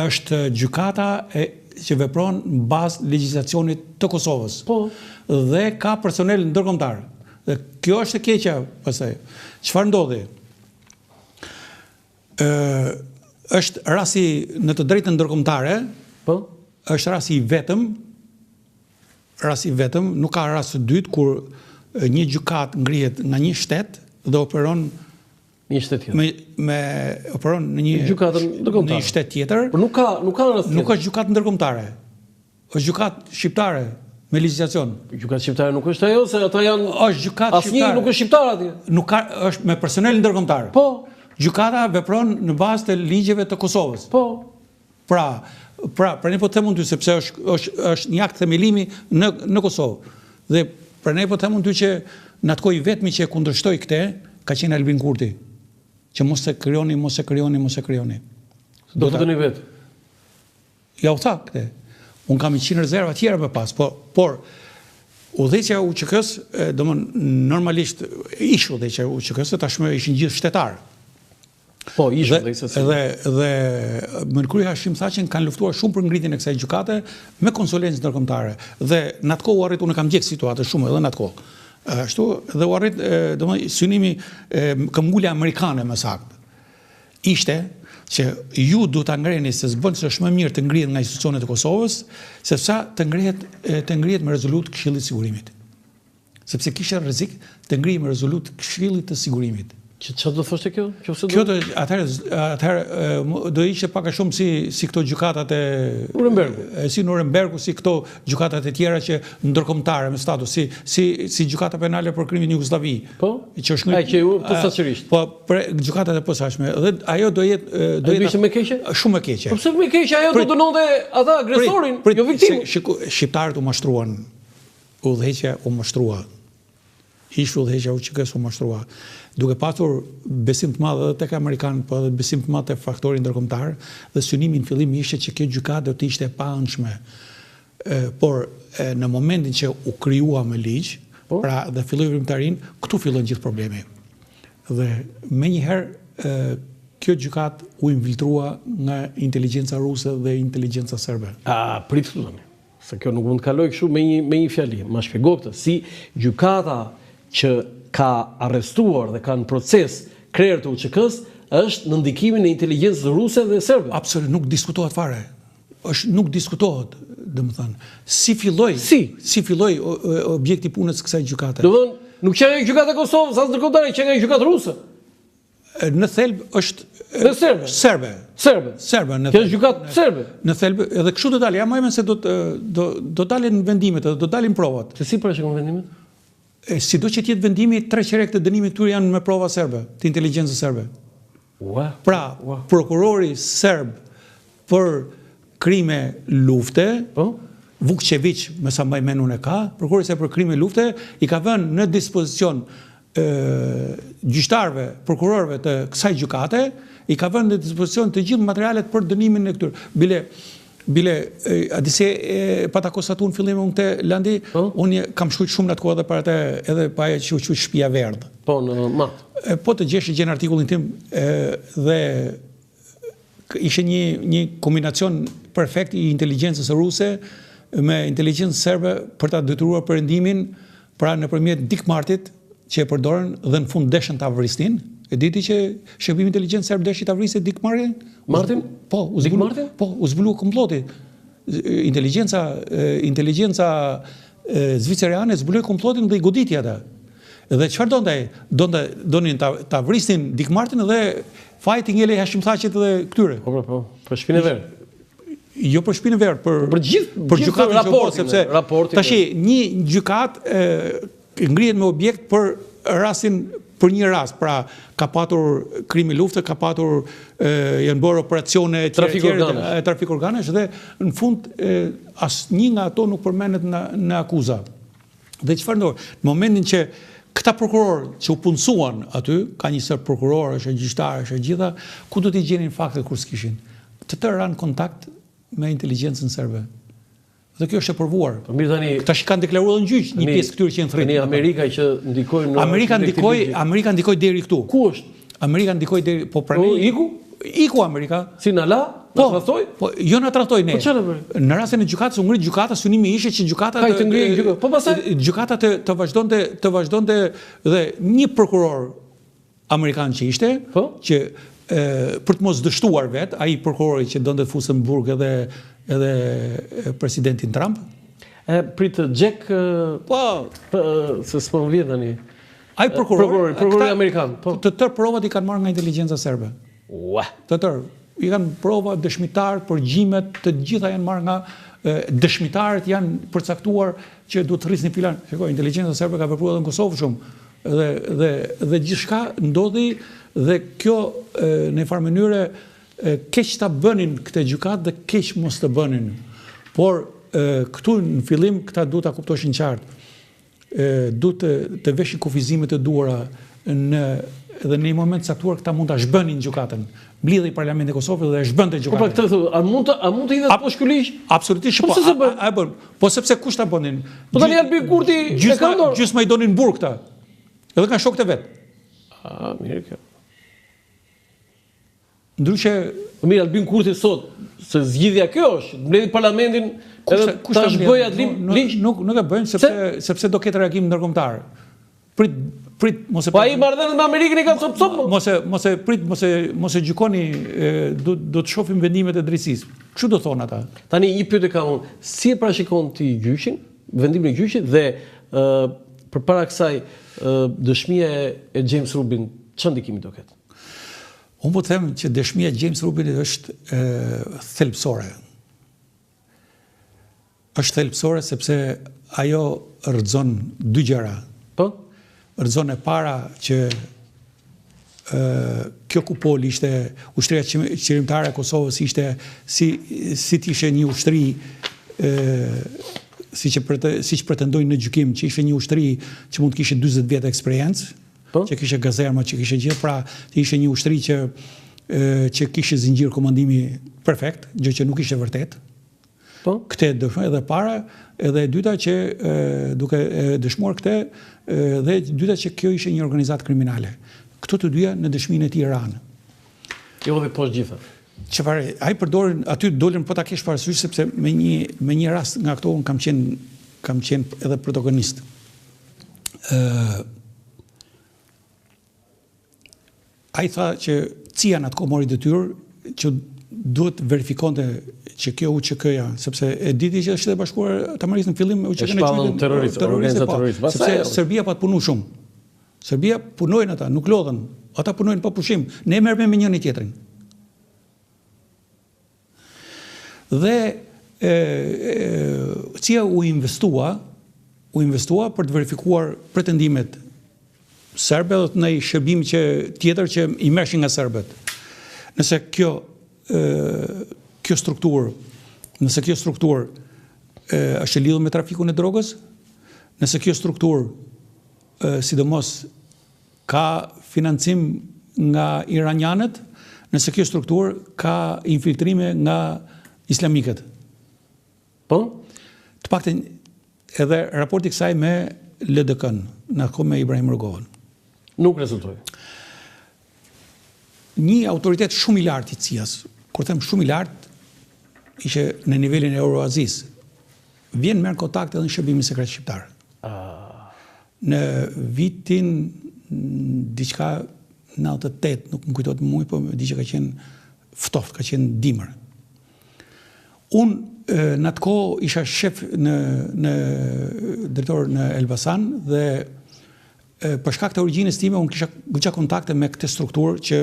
Është gjykata e që vepron në bazë legjislacionit të Kosovës. Po. Dhe ka personel ndërkombëtar. Dhe kjo është e keqja pastaj. Çfarë ndodhi? Ë është rasti në të drejtën ndërkombëtare, po, është rasti i vetëm Rast i vetëm, nuk ka rast të dytë kur një gjykatë ngrihet nga një shtet dhe operon një shtet tjetër. Me me operon në një gjykatë ndërkombëtare. Në një shtet tjetër. Por nuk ka nuk ka rast. Nuk është gjykatë ndërkombëtare. Është gjykatë shqiptare me legjislacion. Gjykatë shqiptare nuk është ajo se ata janë është gjykatë shqiptare. Asnjë nuk është shqiptar atje. Nuk ka është me personel ndërkombëtar. Po. Gjykata vepron në bazë të ligjeve të Kosovës. Po. Pra, pra, prandaj po të them unë ty sepse është është është një akt themelimi në në Kosovë. Dhe prandaj po të them unë ty që në atë kohë i vetmi që e kundërshtoi këtë ka qenë Albin Kurti. Që mos e krijoni, mos e krijoni, mos e krijoni. Do të dëni vetë. Ja u tha këtë. Unë kam 100 rezerva tjera më pas, po, por udhëheqja e UÇK-së, domthon normalisht ish udhëheqja e UÇK-së tashmë ishin gjithë shtetarë. Po, ish udhëheqja. Dhe dhe me në krye Hashim Thaçin kanë luftuar shumë për ngritjen e kësaj gjykate me konsulencë ndërkombëtare. Dhe në atë kohë u arrit unë kam ndjek situatën shumë edhe në atë kohë. Ashtu dhe u arrit domethënë synimi këmbgulja amerikane më saktë. Ishte që ju duhet ta ngreni se s'bën se është më mirë të ngrihet nga institucionet e Kosovës, sesa të ngrihet të ngrihet me rezolutë Këshillit të Sigurimit. Sepse kishte rrezik të ngrihej me rezolutë Këshillit të Sigurimit. Që çfarë do thoshte kjo? Kjo do atëherë atëherë do ishte pak a shumë si si këto gjykatat e Nurembergu. Si Nurembergu, si këto gjykatat e tjera që ndërkombëtare me status si si si gjykata penale për krimin në Jugosllavi. Po. Që është ngrit. Ai që u posaçërisht. Po, për gjykatat e posaçme dhe ajo do jetë do jetë më keqe? Shumë më keqe. Po pse më keqe ajo do dënonte ata agresorin, jo viktimën. Shqiptarët u mashtruan. Udhëheqja u mashtrua. Ish udhëheqja e UÇK-së u mashtrua. Duke patur besim të madh edhe tek amerikanët, po edhe besim të madh te faktori ndërkombëtar dhe synimi në fillim ishte që kjo gjykatë do të ishte e paanshme. Por në momentin që u krijua me ligj, po? pra dhe filloi veprimtarinë, këtu fillon gjithë problemi. Dhe menjëherë kjo gjykatë u infiltrua nga inteligjenca ruse dhe inteligjenca serbe. A, prit këtu tani. Se kjo nuk mund të kalojë kështu me një me një fjali. Ma shpjego këtë, si gjykata që ka arrestuar dhe ka në proces krerë të UÇK-së është në ndikimin e inteligjencës ruse dhe serbe. Absolut, nuk diskutohet fare. Është nuk diskutohet, domethënë, si filloi, si si filloi objekti i punës së kësaj gjykate. Domethënë, nuk qenka gjykata e Kosovës, as ndërkombëtare, qenka gjykatë ruse. Në thelb është Dhe serbe. Serbe. Serbe. Serbe në. Kjo është gjykatë serbe. Në thelb edhe kështu do dalë, ja më se do të do do dalin vendimet, edhe do dalin provat. Se si parashikon vendimet? E, sido që të jetë vendimi, tre çerek të dënimit këtyre janë me prova serbe, të inteligjencës serbe. Ua. Pra, ua. prokurori serb për krime lufte, po? Vukçeviq, me sa mbaj mend unë e ka, prokurori serb për krime lufte i ka vënë në dispozicion gjyqtarëve, prokurorëve të kësaj gjykate, i ka vënë në dispozicion të gjithë materialet për dënimin e këtyre. Bile, bile, a di se e pata konstatu në fillim unë këtë, Landi, po? unë kam shkruajt shumë në atë kohë edhe për atë, edhe pa ajo që u quajt Shpia e Verdhë. Po, në Mat. Po të gjesh e gjen artikullin tim dhe ishte një një kombinacion perfekt i inteligjencës ruse me inteligjencën serbe për ta detyruar perëndimin, pra nëpërmjet Dick Martit që e përdorën dhe në fund deshën ta vrisnin. E di ti që shërbimi inteligjent serb deshi ta vriste Dick Martin? Martin? Po, u zbulu, Martin? Po, u zbulu komploti. Inteligjenca inteligjenca zvicerane zbuloi komplotin dhe i goditi ata. Dhe çfarë donte ai? Donte donin ta ta vrisnin Dick Martin dhe faji t'i ngelej Hashim Thaçit dhe këtyre. Po po po, për shpinë e verdhë. Jo për shpinë e verdhë, për për gjithë për gjykatën që u bë, sepse raportin. Tashi një gjykatë ngrihet me objekt për rastin për një rast, pra ka patur krime lufte, ka patur janë bërë operacione etj trafik organesh, trafik organesh dhe në fund asnjë nga ato nuk përmendet në në akuza. Dhe çfarë ndodh? Në momentin që këta prokurorë që u punësuan aty, ka një sërë prokurorësh e gjyqtarësh e gjitha, ku do t'i gjenin faktet kur s'kishin? Të tërë ranë në kontakt me inteligjencën serbe. Dhe kjo është e provuar. Po mirë tani, tash kanë deklaruar në gjyq një pjesë këtyre që janë thërritur. Tani Amerika që ndikoi në Amerika ndikoi, Amerika ndikoi deri këtu. Ku është? Amerika ndikoi deri, po prandaj po, iku? Iku Amerika. Si na la? Na po, tradhtoi? Po, jo na tradhtoi ne. Po çfarë bëri? Në rastin e gjykatës u ngrit gjykata, synimi ishte që gjykata të të ngrihej gjykata. Po pastaj gjykata të të vazhdonte të vazhdonte dhe një prokuror amerikan që ishte, po? që e, për të mos dështuar vet, ai prokurori që donte të fuste në burg edhe edhe presidentin Trump. E prit Jack po, se s'po më vjen tani. Ai prokurori, prokurori, prokurori amerikan, po. Të tërë provat i kanë marrë nga inteligjenca serbe. Ua. Të tërë. I kanë prova, dëshmitarët, përgjimet, të gjitha janë marrë nga dëshmitarët janë përcaktuar që duhet të thërrisni filan. Shiko, inteligjenca serbe ka vepruar edhe në Kosovë shumë. Dhe dhe dhe gjithçka ndodhi dhe kjo në një farë mënyre Keq ta bënin këtë gjykatë dhe keq mos të bënin. Por këtu në fillim këta duhet ta kuptoshin qartë. Duhet të të veshin kufizimet e duhura në dhe në një moment të caktuar këta mund ta zhbënin gjykatën. Mblidhej Parlamenti i Kosovës dhe e zhbënte gjykatën. Po pra këtë thotë, a mund të a mund të hidhet poshtë ky ligj? Absolutisht po. Po a, a e bën? Po sepse kush ta bënin? Po tani Albin Kurti e ka dorë. Gjysma i donin burg këta. Edhe kanë shokët e vet. A, mirë kjo. Ndryshe, po mirë Albin Kurti sot se zgjidhja kjo është, të mbledhë parlamentin edhe kush ta zhbëjë atë ligj. Nuk nuk e bëjnë sepse sepse do ketë reagim ndërkombëtar. Prit prit mos e Po ai marrëdhëniet me Amerikën i ka cop cop. Mos e mos e prit mos e mos e gjykoni do do të shohim vendimet e drejtësisë. Kështu do thonë ata. Tani një pyetje kam unë, si e parashikon ti gjyqin, vendimin e gjyqit dhe ë përpara kësaj dëshmia e James Rubin, çfarë ndikimi do ketë? Unë po të them që dëshmia e James Rubinit është e, thelbësore. Është thelbësore sepse ajo rrëzon dy gjëra. Po? Rrëzon e para që ë kjo kupolë ishte ushtria çlirimtare e Kosovës ishte si si të ishte një ushtri ë siç e siç pretendojnë në gjykim që ishte një ushtri që mund të kishte 40 vjet eksperiencë, Po? Që kishte gazerma, që kishte gjithë, pra të ishte një ushtri që që kishte zinxhir komandimi perfekt, gjë që nuk ishte vërtet. Po? Këtë e dëshmoi edhe para, edhe e dyta që e, duke e dëshmuar këtë, dhe e dyta që kjo ishte një organizatë kriminale. Këto të dyja në dëshminë e tij ranë. Jo dhe poshtë gjitha. Çfarë ai përdorin aty dolën po ta kesh parasysh sepse me një me një rast nga këto un kam qenë kam qenë edhe protagonist. Ë ai tha që CIA në atë kohë mori detyrë që duhet të verifikonte që kjo UÇK-ja, sepse e diti që Shtetet e Bashkuara të Amerikës në fillim UÇK-në e quajtën terrorist, terrorist, po, terrorist, sepse Serbia pat punu shumë. Serbia punojnë ata, nuk lodhen. Ata punojnë pa pushim. Ne merremi me njëri tjetrin. Dhe e, e, CIA u investua, u investua për të verifikuar pretendimet serbe dhe të ndonjë shërbim që tjetër që i merrshin nga serbët. Nëse kjo e, kjo strukturë, nëse kjo strukturë e, është e lidhur me trafikun e drogës, nëse kjo strukturë e, sidomos Ka financim nga iranianët, nëse kjo strukturë ka infiltrime nga islamikët. Po? Të paktën edhe raporti i kësaj me LDK-n, në atë kohë me Ibrahim Rugovën. Nuk rezultoi. Një autoritet shumë i lartë i CIA-s, kur them shumë i lartë, ishte në nivelin e Euroazisë. Vjen merr kontakt edhe në shërbimin sekret shqiptar. Ah. Në vitin diçka 98, nuk më kujtohet muaji, po di që ka qenë ftohtë, ka qenë dimër. Unë në atë kohë isha shef në në drejtor në Elbasan dhe për shkak të origjinës time unë kisha goxha kontakte me këtë strukturë që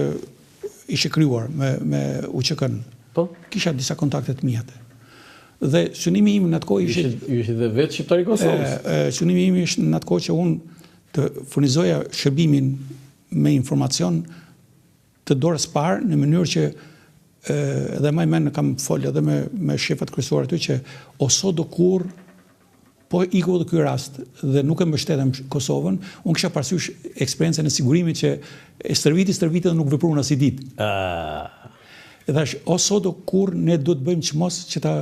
ishte krijuar me me UÇK-n. Po. Kisha disa kontakte të mia. Dhe synimi im në atë kohë ishte ju ishit dhe vetë shqiptar i Kosovës. Synimi im ishte në atë kohë që unë të furnizoja shërbimin me informacion të dorës parë në mënyrë që edhe mbaj mend kam fol edhe me me shefat kryesorë aty që o sot o kurrë Po iku edhe ky rast dhe nuk e mbështetëm Kosovën, unë kisha parasysh eksperiencën e sigurimit që e stërviti, stërviti dhe nuk vepruan asnjë ditë. Ah. E thash, o sot o kurrë ne duhet të bëjmë çmos që ta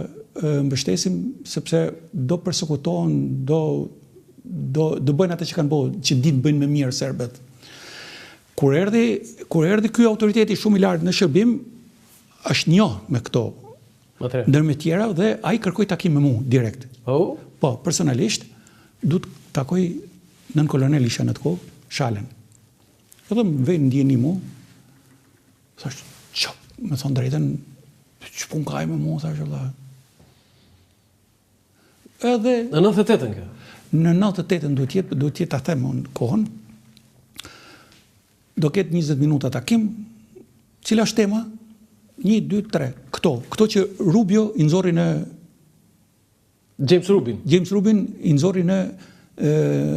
mbështesim sepse do persekutohen, do do do bëjnë atë që kanë bërë, që dinë të bëjnë më mirë serbët. Kur erdhi, kur erdhi ky autoriteti shumë i lartë në shërbim, është njoh me këto Ndër me tjera dhe ai kërkoi takim me mua direkt. Oh? Po, personalisht du të takoj nënkolonel isha në atë kohë, Shalën. Edhe më vjen në dijeni mu, thash, që, me thonë drejtën, ç'punë ka ai me mu, thash, vëlla. Edhe... Në 98-ën kjo? Në 98-ën duhet jetë, duhet jetë ta them unë kohën, Do ketë 20 minuta takim. Cila është tema? 1 2 3. Këto, këto që Rubio i nxorri në James Rubin. James Rubin i nxorri në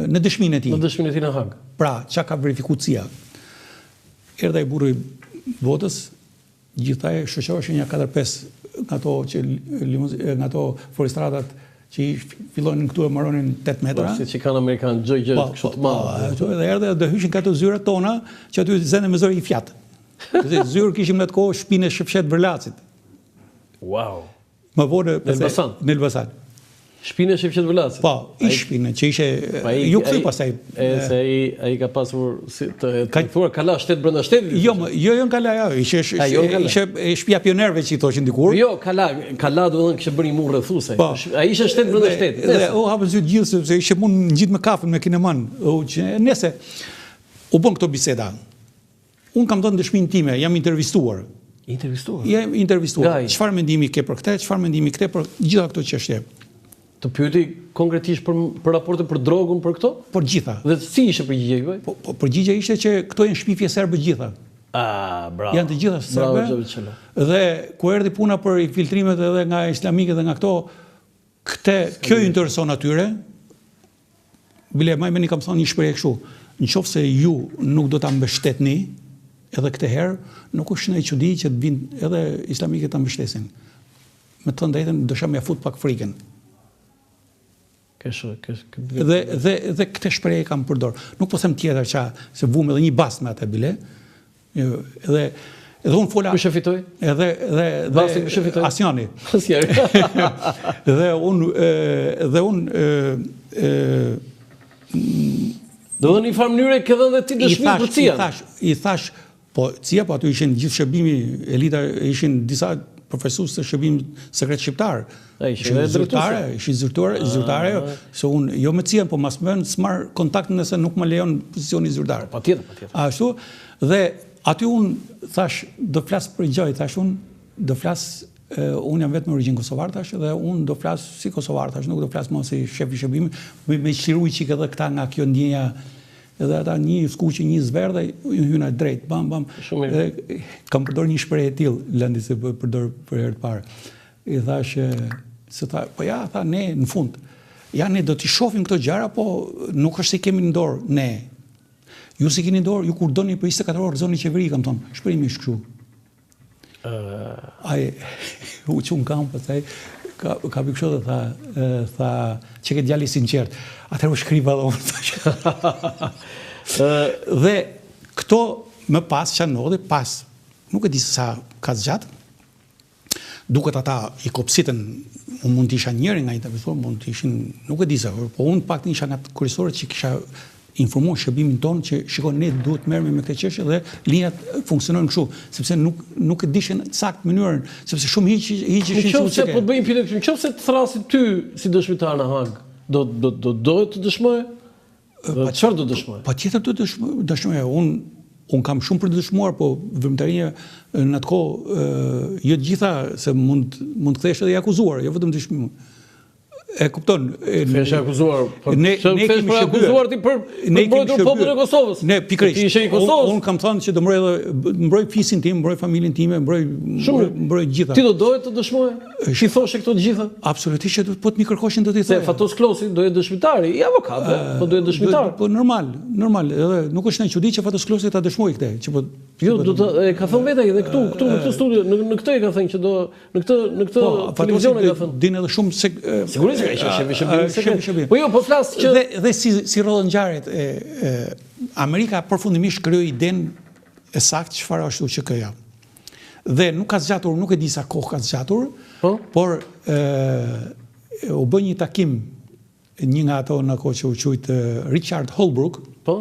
në dëshminë e tij. Në dëshminë e tij në Hagë. Pra, çka ka verifikuar CIA. Erdhi ai burri i botës. Gjithë ajo shoqëroheshin nja 4-5 nga ato që nga ato fuoristradat që i fillonin këtu e mbaronin 8 metra. Po, siç i kanë amerikanët çdo gjë po, kështu të po, madhe. Po, edhe erdhe do hyshin ka ato zyrat tona, që aty zënë me zor një Fiat. Dhe zyrë kishim në atë kohë shpinë e Shefqet Vërlacit. Wow. Më vonë në Elbasan. Në Elbasan. Shpinë e Shefqet Vërlacit. Po, i shpinë që ishte po, ju kthy pastaj. E se ai ai ka pasur si të ka thua kala shtet brenda shtetit. Jo, më, jo jo në kala, jo, ishte ishte jo, ishte shtëpia pionierëve që i thoshin dikur. Jo, kala, kala do të thonë kishte bërë një mur rrethues. Po. Ai ishte shtet brenda shtetit. Dhe u hapën sytë gjithë sepse ishte mund ngjit me kafen me kineman. U që nëse u bën këto biseda. Unë kam dhënë dëshminë time, jam intervistuar. Intervistuar? Jam intervistuar. Çfarë mendimi ke për këtë, çfarë mendimi ke për gjitha këto çështje? Të pyeti konkretisht për për raporte për drogën për këto? Për gjitha. Dhe si ishte përgjigja juaj? Po, po përgjigja ishte që këto janë shpifje serbe gjitha. Ah, bravo. Janë të gjitha serbe. Bravo, dhe ku erdhi puna për infiltrimet edhe nga islamike dhe nga këto, këtë kjo ju intereson atyre, Bile maj mend i kam thënë një shprehje kështu, në qoftë se ju nuk do ta mbështetni edhe këtë herë, nuk është ndonjë çudi që të vinë edhe islamikët ta mbështesin. Me të thënë drejtën, dësha me ia fut pak frikën. Kështu, kështu. Dhe dhe dhe këtë shprehje kam përdor. Nuk po them tjetër ça, se vumë edhe një bast me atë bile. Jo, edhe edhe unë fola. Kush e fitoi? Edhe dhe dhe Bastin kush e fitoi? Asnjani. Asnjani. dhe unë dhe unë ë Do në një farë mënyre ke dhënë dhe ti dëshmi për CIA. I thash, i thash, po CIA po aty ishin gjithë shërbimi, elita ishin disa përfaqësues të shërbimit sekret shqiptar. Ishin zyrtare, ishin zyrtare, ah. zyrtare, jo, se unë jo me CIA, po mas më s'marr kontakt nëse nuk më lejon pozicioni zyrtar. Po, patjetër, patjetër. Ashtu, dhe aty unë thash, do flas për gjë, thash unë, do flas unë jam vetë me origjinë kosovar thash dhe unë do flas si kosovar thash, nuk do flas më si shef i shërbimit, me, me çliru çik edhe këta nga kjo ndjenja Edhe ata një skuqi, një zverdhe, unë hyna drejt, bam bam. Shumë mirë. Dhe kam përdor një shprehje të tillë, Landi se po përdor për herë të parë. I thashë se tha, po ja, tha ne në fund. Ja ne do t'i shohim këto gjëra, po nuk është se i kemi në dorë ne. Ju s'i keni në dorë, ju kur doni për 24 orë rrëzoni qeveri, kam thonë, shprehimisht kështu. Ai u çu n'kam pastaj ka ka kështu dhe tha tha që ke djalë i sinqert. Atëherë u shkriva dhe unë thashë. Dhe këto më pas ça ndodhi pas nuk e di se sa ka zgjat. Duket ata i kopsitën, unë mund të isha njëri nga intervistuar, mund të ishin, nuk e di se, po unë pak isha nga kryesorët që kisha informuar shërbimin tonë që shiko ne duhet të merremi me këtë çështje dhe linjat funksionojnë kështu, sepse nuk nuk e dishin saktë mënyrën, sepse shumë hiq hiqeshin si Në qoftë se po të bëj një pyetje kështu, në qoftë se të thrasin ty si dëshmitar në Hagë, do do do doje të dëshmoje? Po çfarë do dëshmoje? Patjetër do dëshmoj, dëshmoja. Unë un kam shumë për të dëshmuar, po veprimtaria në atë kohë jo të gjitha se mund mund të kthehesh edhe i akuzuar, jo vetëm dëshmimin. E kupton? Kthehesh i akuzuar. Po ne ne kemi për akuzuar ti për ne kemi mbrojtur popullin e Kosovës. Ne pikërisht. Ti ishe i Kosovës. Unë kam thënë që do mbroj edhe mbroj fisin tim, mbroj familjen time, mbroj mbroj, mbroj gjitha. Ti do doje të dëshmoje? T'i thoshe këto të gjitha? Absolutisht që do po të m'i kërkoshin do t'i thoja. Se Fatos Klosi do jetë dëshmitari, i avokatëve, po do jetë dëshmitar. Po normal, normal, edhe nuk është ndonjë çudi që Fatos Klosi ta dëshmojë këtë, që po Jo, do të e ka thënë vetë ai dhe këtu, këtu në këtë studio, në në këtë e ka thënë që do Në këtë në këtë po, televizion e ka thënë. Din edhe shumë se sigurisht se ka qenë shefi shërbimit sekret. Po jo, po flas që dhe dhe si si rrodhën ngjarjet e, e Amerika përfundimisht krijoi idenë e saktë çfarë është UÇK-ja. Dhe nuk ka zgjatur, nuk e di sa kohë ka zgjatur, po? por ë u bë një takim Një nga ato në kohë që u quajt Richard Holbrooke. Po.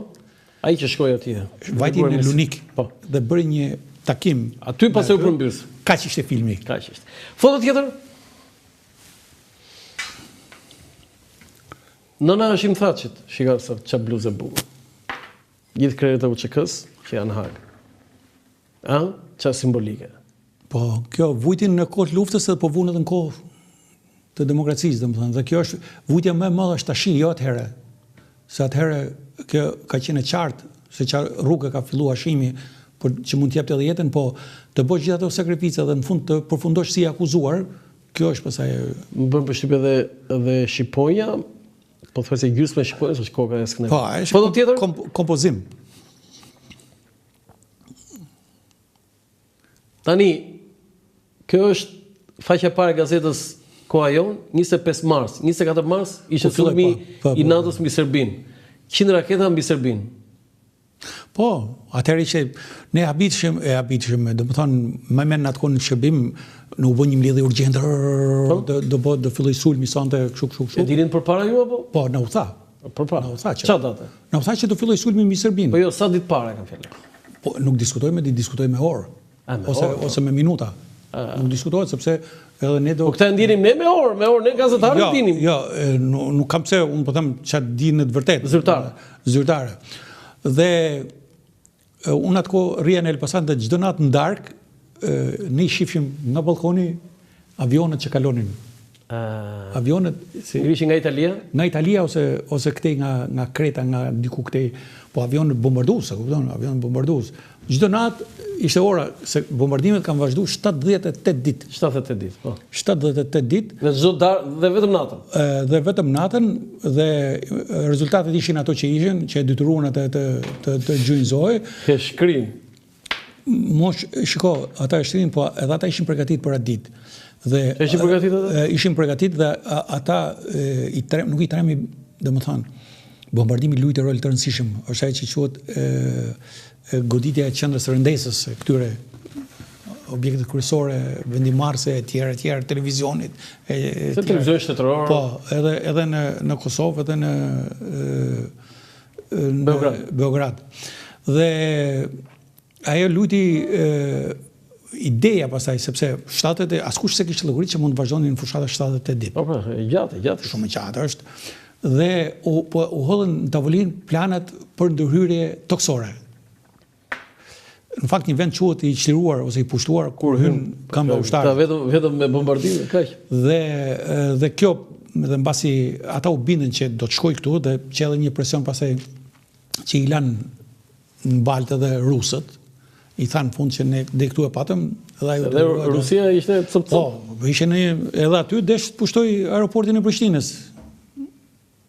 Ai që shkoi atje. Vajti në Lunik. Po. Dhe bëri një takim. Aty pastaj u përmbys. Kaq ishte filmi. Kaq ishte. Foto tjetër? Nëna e Hashim Thaçit, shiko sa ça bluze e bukur. Gjithë krerët e UÇK-së që janë në Hagë. A? Ça simbolike. Po, kjo vujtin në kohë të luftës edhe po vunë edhe në kohë të demokracisë, domethënë, dhe kjo është vujtja më e madhe është tashi, jo atëherë. Se atëherë kjo ka qenë e qartë se ça rrugë ka filluar Hashimi, por që mund të jepte edhe jetën, po të bësh gjithë ato sakrifica dhe në fund të përfundosh si i akuzuar, kjo është pastaj Më bën përshtypje edhe edhe shqiponja, pothuajse gjysma e shqiponjës është koka e Skënderbeut. Po, është Foto tjetër? Komp kompozim. Tani. Kjo është faqja e parë e gazetës Koha Jonë, 25 mars, 24 mars ishte sulmi po, po, i po. NATO-s mbi Serbinë. 100 raketa mbi Serbinë. Po, atëherë ishte ne habitshim, e habitshim, domethënë, më men në atë kohë në shërbim, në u bë një mbledhje urgjente, po? do do bëhet do filloj sulmi sonte kështu kështu kështu. E dinin përpara ju apo? Po, na u tha. Përpara. Na u tha që. Ça date? Na u tha që do filloj sulmi mbi Serbinë. Po jo, sa ditë para kam fjalën. Po nuk diskutoj me ditë, diskutoj me orë. Ose po. ose me minuta. Nuk diskutohet sepse edhe ne do Po këtë e dinim ne me orë, me orë ne gazetarët jo, dinim. Jo, nuk, nuk kam pse unë po them çfarë di në të vërtetë. Zyrtare. Zyrtare. Dhe unë atë kohë rrija në Elbasan dhe çdo natë në darkë ne i shifshim nga ballkoni avionët që kalonin. Uh, avionët si ishin nga Italia? Nga Italia ose ose këtej nga nga Kreta, nga diku këtej, po avionët bombardues, e kupton, avionët bombardues. Çdo natë ishte ora se bombardimet kanë vazhduar 78 ditë. 78 ditë, po. 78 ditë. Dhe çdo darkë dhe vetëm natën. Ë dhe vetëm natën dhe rezultatet ishin ato që ishin, që e detyruan atë të të të gjunjëzohej. E shkrin. Mos, shiko, ata e shtrinë, po edhe ata ishin përgatit për atë ditë. Dhe ishin përgatit ata? Ishin përgatit dhe ata i trem, nuk i tremi, domethënë, bombardimi luajti rol të rëndësishëm, është ai që quhet e, goditja e qendrës së rëndesës së këtyre objektet kryesore, vendimmarrëse e tjera e tjera, televizionit e, e tjera. Televizioni shtetëror. Po, edhe edhe në në Kosovë, edhe në në Beograd. Beograd. Dhe ajo luajti ideja pastaj sepse 70 askush s'e kishte llogaritur që mund të vazhdonin fushata 78 ditë. Po po, e gjatë, e gjatë. Shumë e gjatë është. Dhe u po u hodhën në tavolinë planet për ndërhyrje tokësore. Në fakt një vend quhet i çliruar ose i pushtuar kur hyn këmba ushtarake. Ta vetëm vetëm me bombardime, kaq. Dhe dhe kjo dhe mbasi ata u bindën që do të shkojë këtu dhe që edhe një presion pastaj që i lanë në baltë edhe rusët, i thanë në fund që ne dhe këtu e patëm dhe ajo dhe Rusia ishte cop cop. Po, ishte në edhe aty desh të pushtojë aeroportin e Prishtinës.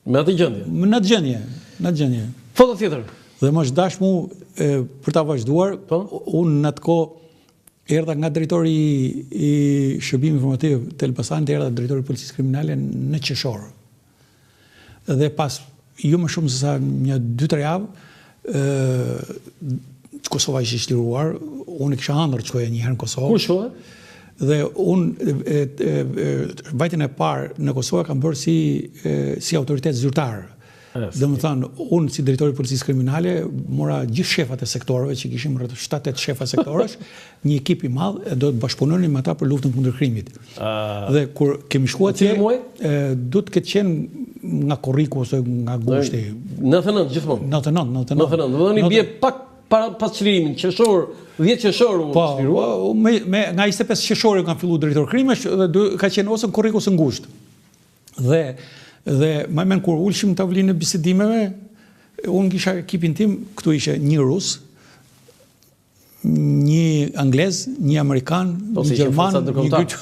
Me atë gjendje. Me atë gjendje, në atë gjendje. Foto tjetër. Dhe më është dash mu e, për ta vazhduar, po? unë në atë kohë erdha nga drejtori i shërbimit informativ të Elbasanit, erdha drejtori i policisë kriminale në qershor. Dhe pas jo më shumë se sa një 2-3 javë, ë Kosova ishte çliruar, unë kisha ëndërr të shkoja një herë në Kosovë. Ku shkove? Dhe unë vajtjen e parë në Kosovë e kam bërë si si autoritet zyrtar. Domethënë, unë si drejtor i policisë kriminale mora gjithë shefat e sektorëve që kishim rreth 7-8 shefa sektorësh, një ekip i madh e do të bashkëpunonim me ata për luftën kundër krimit. Dhe kur kemi shkuar atje, do të ketë qenë nga korriku ose nga gushti. 99 gjithmonë. 99, 99. 99, domethënë i bie pak para pas çlirimit, qershor, 10 qershor u po, çlirua. Po, me, me nga 25 qershori kam filluar drejtor krimesh dhe do, ka qenë ose në korrik ose në gusht. Dhe dhe mbaj mend kur ulshim në tavolinën e bisedimeve, unë kisha ekipin tim, këtu ishte një rus, një anglez, një amerikan, po, një gjerman, një grek.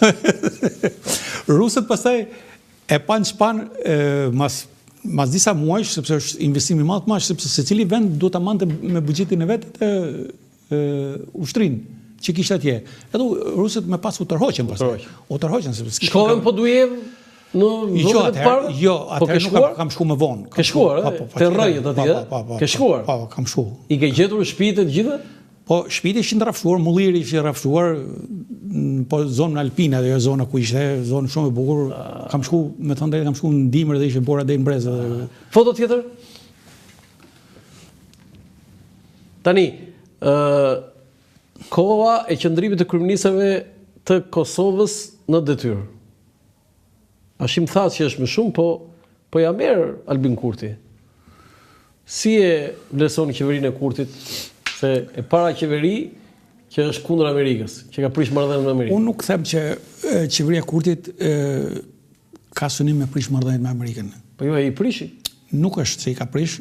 Rusët pastaj e panë ç'panë mas mas disa muajsh, sepse është investim i madh, madh, sepse secili vend duhet ta mbante me buxhetin e vet të ushtrinë që kishte atje. Edhe rusët më pas u tërhoqën pastaj. U tërhoqën sepse s'kishin. Shkove në Podujevë në jo, të parë? Jo, po atëherë nuk kam, kam shku më vonë. Ke shkuar, po, po, te rrënjët atje? Po, po, po, ke shkuar? Po, po, kam shku. I ke gjetur shtëpitë të gjitha? Po, shtëpitë ishin rrafshuar, mulliri ishin rrafshuar, po zonë alpine, ajo zona ku ishte, zonë shumë e bukur. Ah. Kam shku, me thënë drejtë, kam shku në dimër dhe ishte bora deri në brez. Foto tjetër? Tani, ë koha e qëndrimit të kryeministrave të Kosovës në detyrë. Hashim Thaçi është më shumë, po po ja merr Albin Kurti. Si e vlerësoni qeverinë e Kurtit se e para qeveri që është kundër Amerikës, që ka prish marrëdhëniet me Amerikën? Unë nuk them që qeveria e Kurtit e, ka synim me prish marrëdhëniet me Amerikën. Po jo, e i prishi. Nuk është se i ka prish,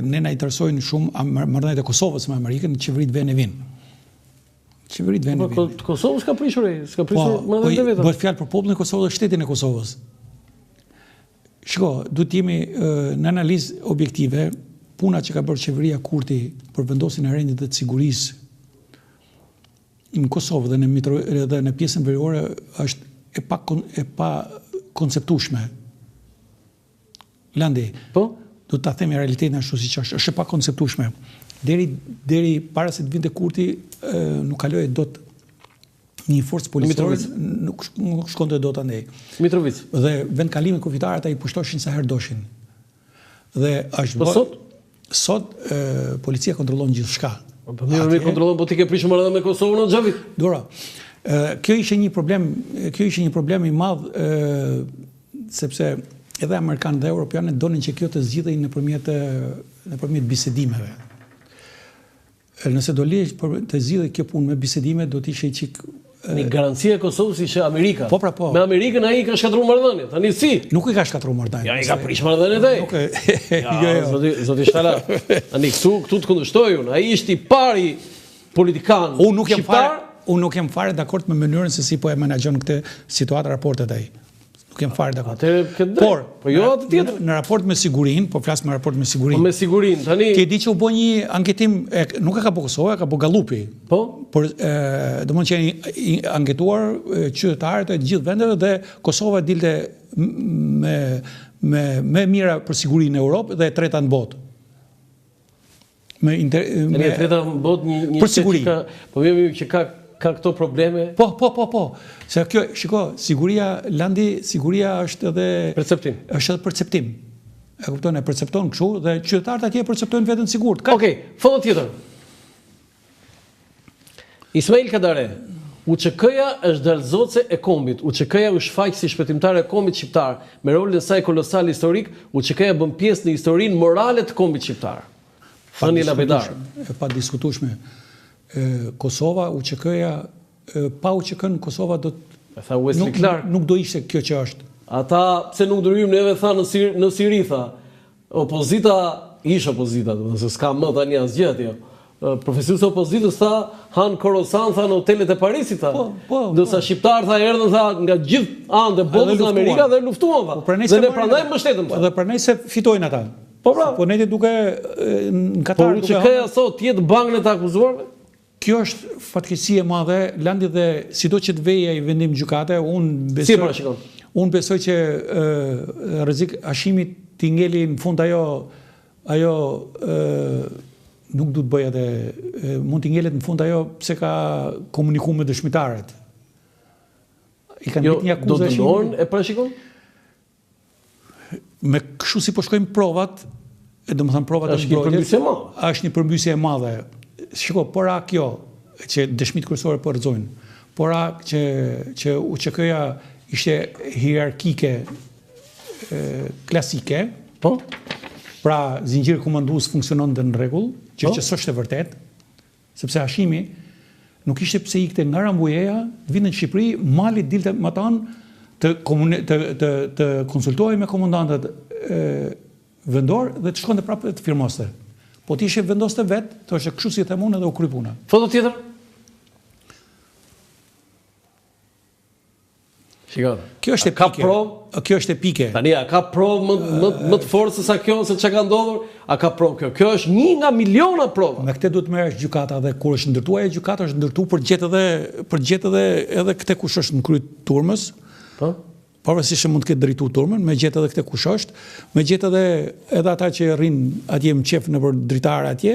ne na interesojnë shumë marrëdhëniet e Kosovës me Amerikën, qeveritë vijnë e vijnë. Qeveritë vijnë e po, vijnë. Po Kosovës ka prishur ai, s'ka prishur po, marrëdhëniet e veta. Bëhet fjalë për popullin e Kosovës dhe shtetin e Kosovës. Shiko, duhet të jemi në analizë objektive, puna që ka bërë qeveria Kurti për vendosjen e rendit dhe të sigurisë. në Kosovë dhe në Mitro dhe në pjesën veriore është e pa e pa konceptueshme. Landi. Po? Do ta themi realitetin ashtu siç është, është e pakonceptueshme. Deri deri para se të vinte Kurti, nuk kaloje dot një forcë policore, nuk nuk shkonte dot andej. Mitrovicë. Dhe vendkalimet kufitare ata i pushtoshin sa herë doshin. Dhe është Po sot sot e, policia kontrollon gjithçka. Po, po mirë, mirë kontrollon, po ti ke prishur marrëdhënie me Kosovën o Xhavit. Dora. Ë kjo ishte një problem, kjo ishte një problem i madh ë sepse edhe amerikanët dhe europianët donin që kjo të zgjidhej nëpërmjet nëpërmjet bisedimeve. Nëse do lihej për të zgjidhej kjo punë me bisedime, do të ishte çik Një garancia e Kosovës ishte Amerika. Po pra po. Me Amerikën ai i ka shkatërruar marrëdhëniet. Tani si? Nuk i ka shkatërruar marrëdhëniet. Ja i ka prish marrëdhëniet ai. Nuk e. Ja, jo, jo. Zoti zoti Shala. Tani këtu këtu të kundërshtoj unë. Ai ishte i pari politikan unë nuk jam fare unë nuk jam fare dakord me mënyrën se si po e menaxhon këtë situatë raportet ai. Nuk jam fare dakord. Atëherë ke drejt. Por, po jo atë tjetër. Në, në raport me sigurinë, po flas në raport me sigurinë. Po me sigurinë, tani Ti e di që u bë një anketim, e, nuk e ka bë Kosova, e ka bë Gallupi. Po? Por e, domethënë që janë anketuar qytetarët e të gjithë vendeve dhe Kosova dilte me me më e mira për sigurinë në Europë dhe e treta në botë. Me inter, me e treta në botë një një për siguri. Ka, po mirë mirë që ka ka këto probleme. Po, po, po, po. Se kjo, shiko, siguria Landi, siguria është edhe perceptim. Është edhe perceptim. E kupton, e percepton kështu dhe qytetarët atje e perceptojnë veten sigurt. Ka... Okej, okay, foto tjetër. Ismail Kadare, UÇK-ja është dalëzotëse e kombit. UÇK-ja u shfaq si shpëtimtare e kombit shqiptar. Me rolin e saj kolosal historik, UÇK-ja bën pjesë në historinë morale të kombit shqiptar. Thënie lapidare. E padiskutueshme. Kosova, UÇK-ja, pa UÇK-në Kosova do të E tha Wesley nuk, Clark. Nuk do ishte kjo që është. Ata pse nuk ndërhymë neve tha në Siri, në Siri tha. Opozita, ish opozita, domethënë se s'ka më tani asgjë atje. Përfaqësuesi i opozitës tha, han kroasan tha në hotelet e Parisit tha. Po, po, Ndërsa po. shqiptarët tha erdhën tha nga gjithë anët e botës në Amerika dhe luftuan tha. Po, dhe ne prandaj mbështetëm tha. Dhe prandaj se fitojnë ata. Po pra. Po ne duke në Katar po, duke. Po UÇK-ja sot jetë bankën e të akuzuarve? Kjo është fatkeqësi e madhe, Landi dhe sido që të vejë ai vendim gjykate, unë besoj Si e parashikon? Unë besoj që rrezik Hashimit t'i ngeli në fund ajo ajo ë nuk du të bëj atë mund t'i ngelet në fund ajo pse ka komunikuar me dëshmitarët. I kanë jo, një akuzë. Do të dënohen e parashikon? Me kështu si po shkojnë provat, e domethënë provat e mbrojtjes. Është një përmbysje e madhe. Është një përmbysje e madhe. Shiko, po ra kjo që dëshmitë kryesore po rrëzojnë. Po ra që që UÇK-ja ishte hierarkike e, klasike. Po. Pra zinxhiri komandues funksiononte në rregull, që po? që s'është e vërtetë. Sepse Hashimi nuk kishte pse ikte nga Rambujeja, vinte në Shqipëri, malit dilte matanë të komune, të të të konsultohej me komandantët vendor dhe të shkonte prapë të firmoste. Po të ishte vendoste vetë, thoshte kështu si them unë edhe u kry puna. Foto tjetër? Shiko. Kjo është epike. Ka provë? Kjo është epike. Tani a ka provë më më më të fortë se sa kjo se çka ka ndodhur? A ka provë kjo? Kjo është një nga miliona prova. Me këtë duhet të merresh gjykata dhe kur është ndërtuar ajo gjykata është ndërtuar për gjetë edhe për gjetë edhe edhe këtë kush është në krye të turmës. Po. Pavarësisht se mund të ketë drejtuar turmën, me gjetë edhe këtë kush është, me gjetë edhe edhe ata që rrinë atje më qef nëpër dritare atje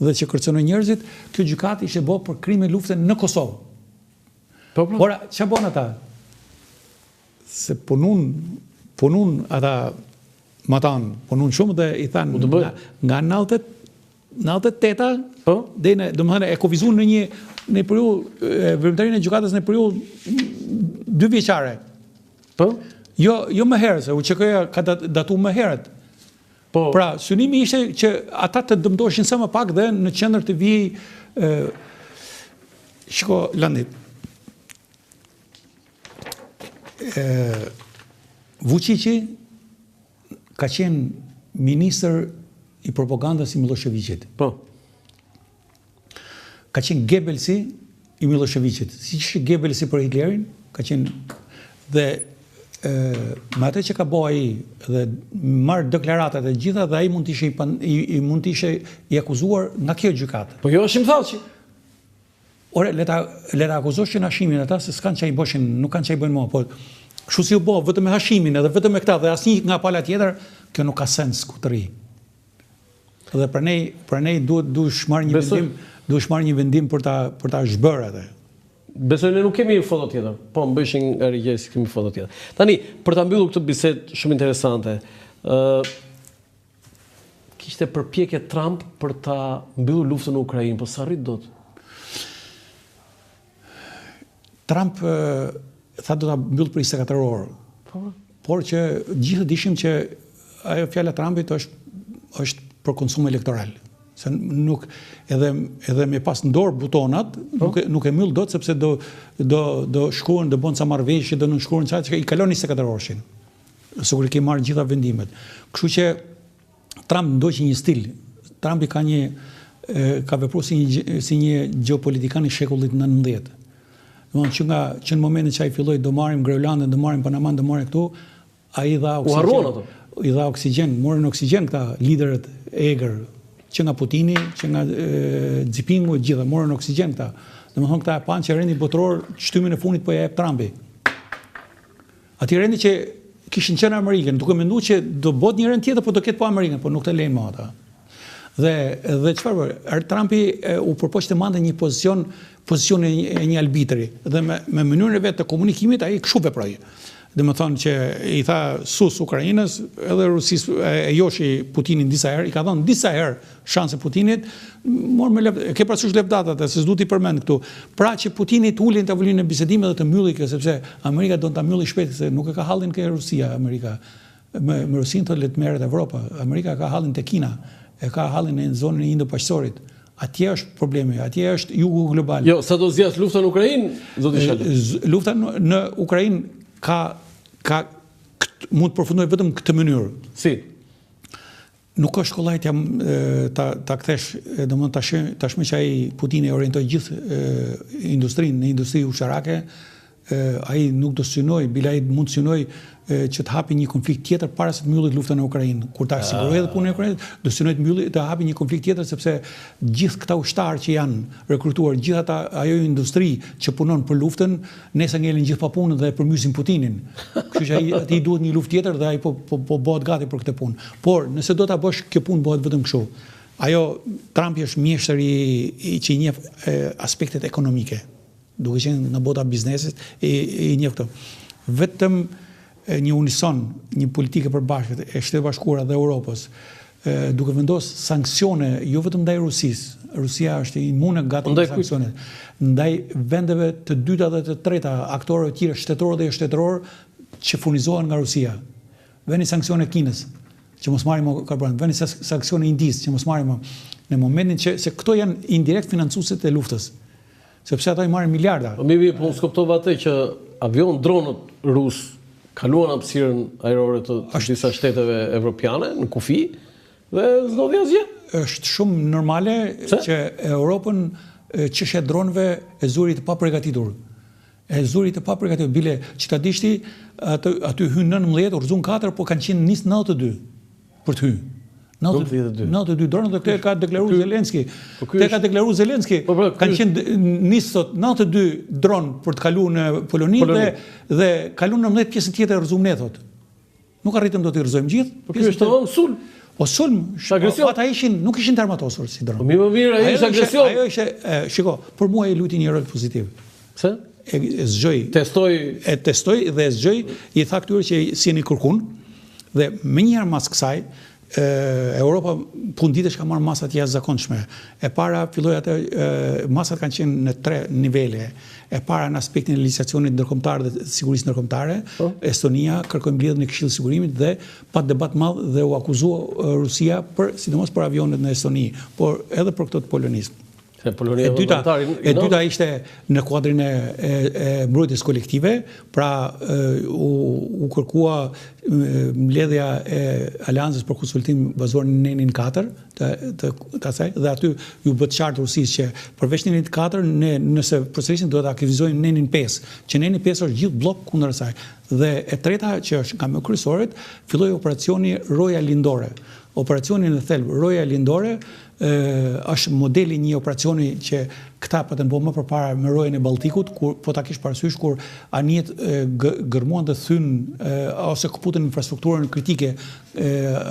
dhe që kërcënojnë njerëzit, kjo gjykatë ishte bërë për krime lufte në Kosovë. Po, po. Por, ça bon ata? Se punun, punun ata matanë, punun shumë dhe i thanë nga, nga 98-a, po? dhe në, domethënë, e kufizun në një, në një periudhë, veprimtarinë e gjykatës në periudhë dy vjeçare. Po? Jo, jo më herët, se UÇK-ja ka datu më herët. Po. Pra, synimi ishte që ata të dëmtoheshin sa më pak dhe në qendër të vijë Shiko, Landi, e, Vučići ka qenë ministër i propagandës i Millosheviqit. Po. Ka qenë Gebelsi i Millosheviqit. Siç ishte Gebelsi për Hitlerin, ka qenë dhe e, me atë që ka bo ai dhe marr deklaratat e gjitha dhe ai mund të ishte i, pan, i, i mund të ishte i akuzuar nga kjo gjykatë. Po jo Hashim Thaçi. Ore, le ta le ta akuzosh që Hashimin ata se s'kanë ça i bëshin, nuk kanë ça i bëjnë më, po kështu si u bë vetëm me Hashimin edhe vetëm me këta dhe asnjë nga pala tjetër, kjo nuk ka sens ku të rri. Dhe prandaj prandaj duhet duhesh marrë një vendim, duhesh marrë një vendim për ta për ta zhbërë atë. Besoj ne nuk kemi foto tjetër. Po, më bëjshin nga regjia si kemi foto tjetër. Tani, për ta mbyllur këtë bisedë shumë interesante, ë kishte përpjekje Trump për ta mbyllur luftën në Ukrainë, po s'arrit dot. Trump tha do ta mbyll për 24 orë. Po. Por që gjithë dishim që ajo fjala e Trumpit është është për konsum elektoral. Se nuk edhe edhe me pas në dorë butonat, po. nuk nuk e mbyll dot sepse do do do shkruan, do bën ca marrëveshje, do nënshkruan ca që i kalon 24 orëshin. Sikur i ke marrë gjitha vendimet. Kështu që Trump ndoqi një stil. Trumpi ka një ka vepruar si një si një gjeopolitikan i shekullit 19. Domethënë që nga që në momentin që ai filloi do marrim Groenlandën, do marrim Panaman, do marrim këtu, ai dha oksigjen. I dha oksigjen, morën oksigjen këta liderët e egër, që nga Putini, që nga Xipingu, të gjitha morën oksigjen këta. Domethënë këta e panë që rendi botëror shtymën e fundit po ja jep Trumpi. Atij rendi që kishin qenë Amerikën, duke menduar që do bëhet një rend tjetër, po do ketë po Amerikën, po nuk të lejnë më ata. Dhe dhe çfarë bëri? Er Trumpi u përpoq të mbante një pozicion, pozicionin e një arbitri dhe me me mënyrën e vet të komunikimit ai kështu veproi. Domethënë që i tha sus Ukrainës, edhe Rusisë e, e joshi Putinin disa herë, i ka dhënë disa herë shanse Putinit, mor me lëv, ke parasysh lëvdatat, se s'du t'i përmend këtu. Pra që Putini të ulej në tavolinën e bisedimeve dhe të mbylli kjo, sepse Amerika don ta mbylli shpejt, se nuk e ka hallin ke Rusia, Amerika. Me, me Rusinë thotë le të merret Evropa. Amerika ka hallin te Kina, e ka hallin në zonën e Indo-Paqësorit. Atje është problemi, atje është jugu global. Jo, sa do zgjas lufta në Ukrainë, zoti Shala? Lufta në, në Ukrainë ka ka mund të përfundojë vetëm në këtë mënyrë. Si? Nuk është kollaj t'ja ta ta kthesh, domethënë tash tashmë që ai Putini orientoi gjithë industrinë në industri ushtarake, ai nuk do synojë, bile ai mund të synojë që të hapi një konflikt tjetër para se të mbyllet lufta në Ukrainë. Kur ta sigurojë edhe punën e Ukrainës, do synojë të mbylli të hapi një konflikt tjetër sepse gjithë këta ushtarë që janë rekrutuar, gjithë ata ajo industri që punon për luftën, Nesër ngelin gjithë pa punë dhe e përmbysin Putinin. Kështu që ai atij i duhet një luftë tjetër dhe ai po po po bëhet gati për këtë punë. Por nëse do ta bësh, kjo punë bëhet vetëm kështu. Ajo Trumpi është mjeshtër i, i që i njeh e, aspektet ekonomike. Duke qenë në bota e biznesit, i, i njeh këto. Vetëm një unison, një politikë e përbashkët e Shteteve të Bashkuara dhe Europës, duke vendos sanksione jo vetëm ndaj Rusisë, Rusia është imune gati nga sanksionet, ndaj vendeve të dyta dhe të treta, aktorëve të tjerë shtetërorë dhe jo shtetërorë që furnizohen nga Rusia. Veni sanksione Kinës, që mos marrin më karburant, veni sanksione Indisë, që mos marrin më. Në momentin që se këto janë indirekt financuesit e luftës. Sepse ato i marrin miliarda. Po mirë, po unë s'kuptova atë që avion dronët rusë kaluan hapësirën ajrore të, të disa shteteve evropiane në kufi dhe s'ndodhi asgjë. Është shumë normale Pse? që Europën çështja e dronëve e zuri të papërgatitur. E zuri të papërgatitur. Bile, që ta dish ti, aty, aty hyn 19, u rrëzuan 4, po kanë qenë nis 92. për të hyrë. 92. 92 dronë dhe këtë e ka deklaruar Zelenski. Po këtë e ka deklaruar Zelenski. Po, pra, kanë qenë nis sot 92 dron për të kaluar në Poloni, Poloni. dhe dhe kaluan 19 pjesën tjetër e rrëzuam ne thotë. Nuk arritëm dot t'i rrëzojmë gjithë. Po ky është tamam sulm. Po sulm, agresion. Ata ishin, nuk ishin të armatosur si dron. Po mirë, mirë, ai ishte agresion. Ajo ishte, shiko, për mua ai luajti një rol pozitiv. Pse? E, e zgjoi. Testoi. E testoi dhe e zgjoi, i tha këtyre që s'jeni kërkun. Dhe menjëherë mas kësaj, Europa punë ditësh ka marrë masa të jashtëzakonshme. E para filloi atë masat kanë qenë në tre nivele. E para në aspektin e legjislacionit ndërkombëtar dhe sigurisë ndërkombëtare, po. Estonia kërkoi mbledhjen e Këshillit të Sigurimit dhe pat debat madh dhe u akuzua Rusia për sidomos për avionët në Estoni, por edhe për këto të Polonisë. Se Polonia e dyta, e dyta ishte në kuadrin e, e, e mbrojtjes kolektive, pra e, u, u kërkua mbledhja e aleancës për konsultim bazuar në nenin 4 të, të, të asaj, dhe aty iu bë të qartë Rusisë që përveç nenit 4, ne nëse përsërisin duhet të aktivizojmë nenin 5, që neni 5 është gjithë bllok kundër asaj. Dhe e treta që është nga më kryesoret, filloi operacioni Roja Lindore. Operacioni në thelb Roja Lindore është modeli i një operacioni që Këta patën bo më përpara me rojen e Baltikut, kur po ta kesh parasysh kur anijet gërmuan dhe thynë ose këputën infrastrukturën kritike,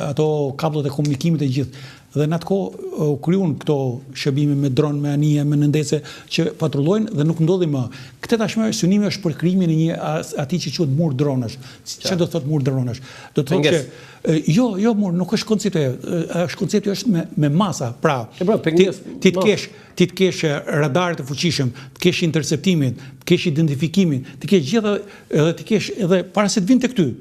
ato kabllot e komunikimit e gjithë. Dhe në atë kohë u krijuan këto shërbime me dron, me anije, me nëndetëse që patrullojnë dhe nuk ndodhi më. Këtë tashmë synimi është për krijimin e një atij që quhet mur dronësh. Çfarë do të thotë mur dronësh? Do të thotë që jo, jo mur, nuk është koncepti, është koncepti është me me masa. Pra, pra ti, ti të kesh ti të kesh radarë të fuqishëm, të kesh interceptimin, të kesh identifikimin, të kesh gjitha edhe të kesh edhe para se të vinë tek ty.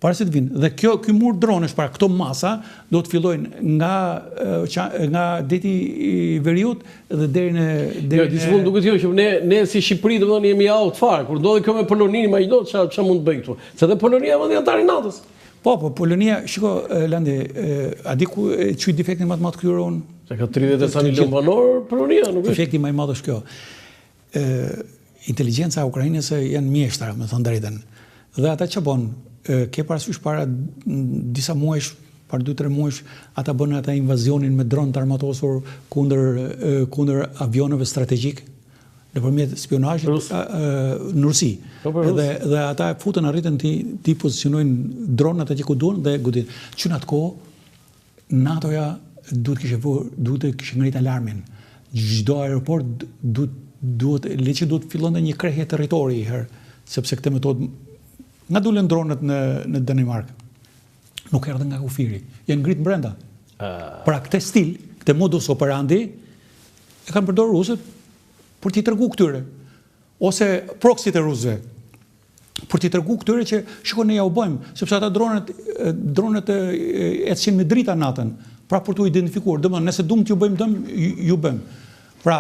Para se të vinë. Dhe kjo, ky mur dronësh, pra këto masa do të fillojnë nga nga deti i veriut dhe deri në deri jo, në mund duket jo që ne ne si Shqipëri domethënë jemi out fare. Kur ndodhi kjo me Poloninë, imagjino çfarë çfarë mund të bëjnë këtu. Se edhe Polonia vend anëtar i NATO-s. Po, po Polonia, shiko Landi, a di ku e quaj defektin më të madh këtyre unë? Se ka 30 e sa milion banorë Polonia, nuk është. Defekti më i madh është kjo. Ë inteligjenca e Ukrainës janë mjeshtra, me thënë drejtën. Dhe ata që bon, ke parasysh para disa muajsh, para 2-3 muajsh, ata bënë ata invazionin me dron të armatosur kundër kundër avionëve strategjik nëpërmjet spionazhit në Rusi. Po, po, dhe dhe ata e futën arritën t'i t'i pozicionojnë dronët atje ku duan dhe godit. Që në atë kohë NATO-ja duhet kishte vë, duhet të kishte ngrit alarmin. Çdo aeroport duhet duhet le që duhet fillonte një krehje territori një herë, sepse këtë metodë nga dulën dronët në në Danimarkë. Nuk erdhën nga kufiri, janë ngrit brenda. Pra këtë stil, këtë modus operandi e kanë përdorur rusët për t'i tregu këtyre ose proxy-t e rusëve për t'i tregu këtyre që shiko ne ja u bëjmë, sepse ata dronët dronët ecin me drita natën, pra për t'u identifikuar. Domethënë, nëse duam t'ju bëjmë dëm, ju bëjmë. Pra,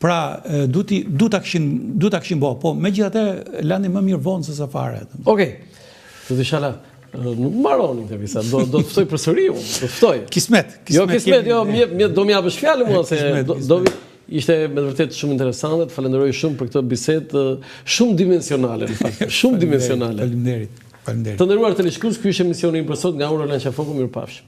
pra duhet t'i duhet ta kishin duhet ta kishin bë, po megjithatë Landi më mirë vonë se sa fare. Okej. Okay. Zoti Shala, nuk mbaron intervista, do do të ftoj përsëri unë, do të ftoj. Kismet, kismet. Jo kismet, jo, më më do më japësh fjalën mua se do do Ishte me të vërtetë shumë interesante, të falenderoj shumë për këtë bisedë shumë dimensionale në fakt, shumë dimensionale. Faleminderit. Faleminderit. Të nderuar teleshikues, ky ishte emisioni im për sot nga unë Roland Qafoku, mirupafshim.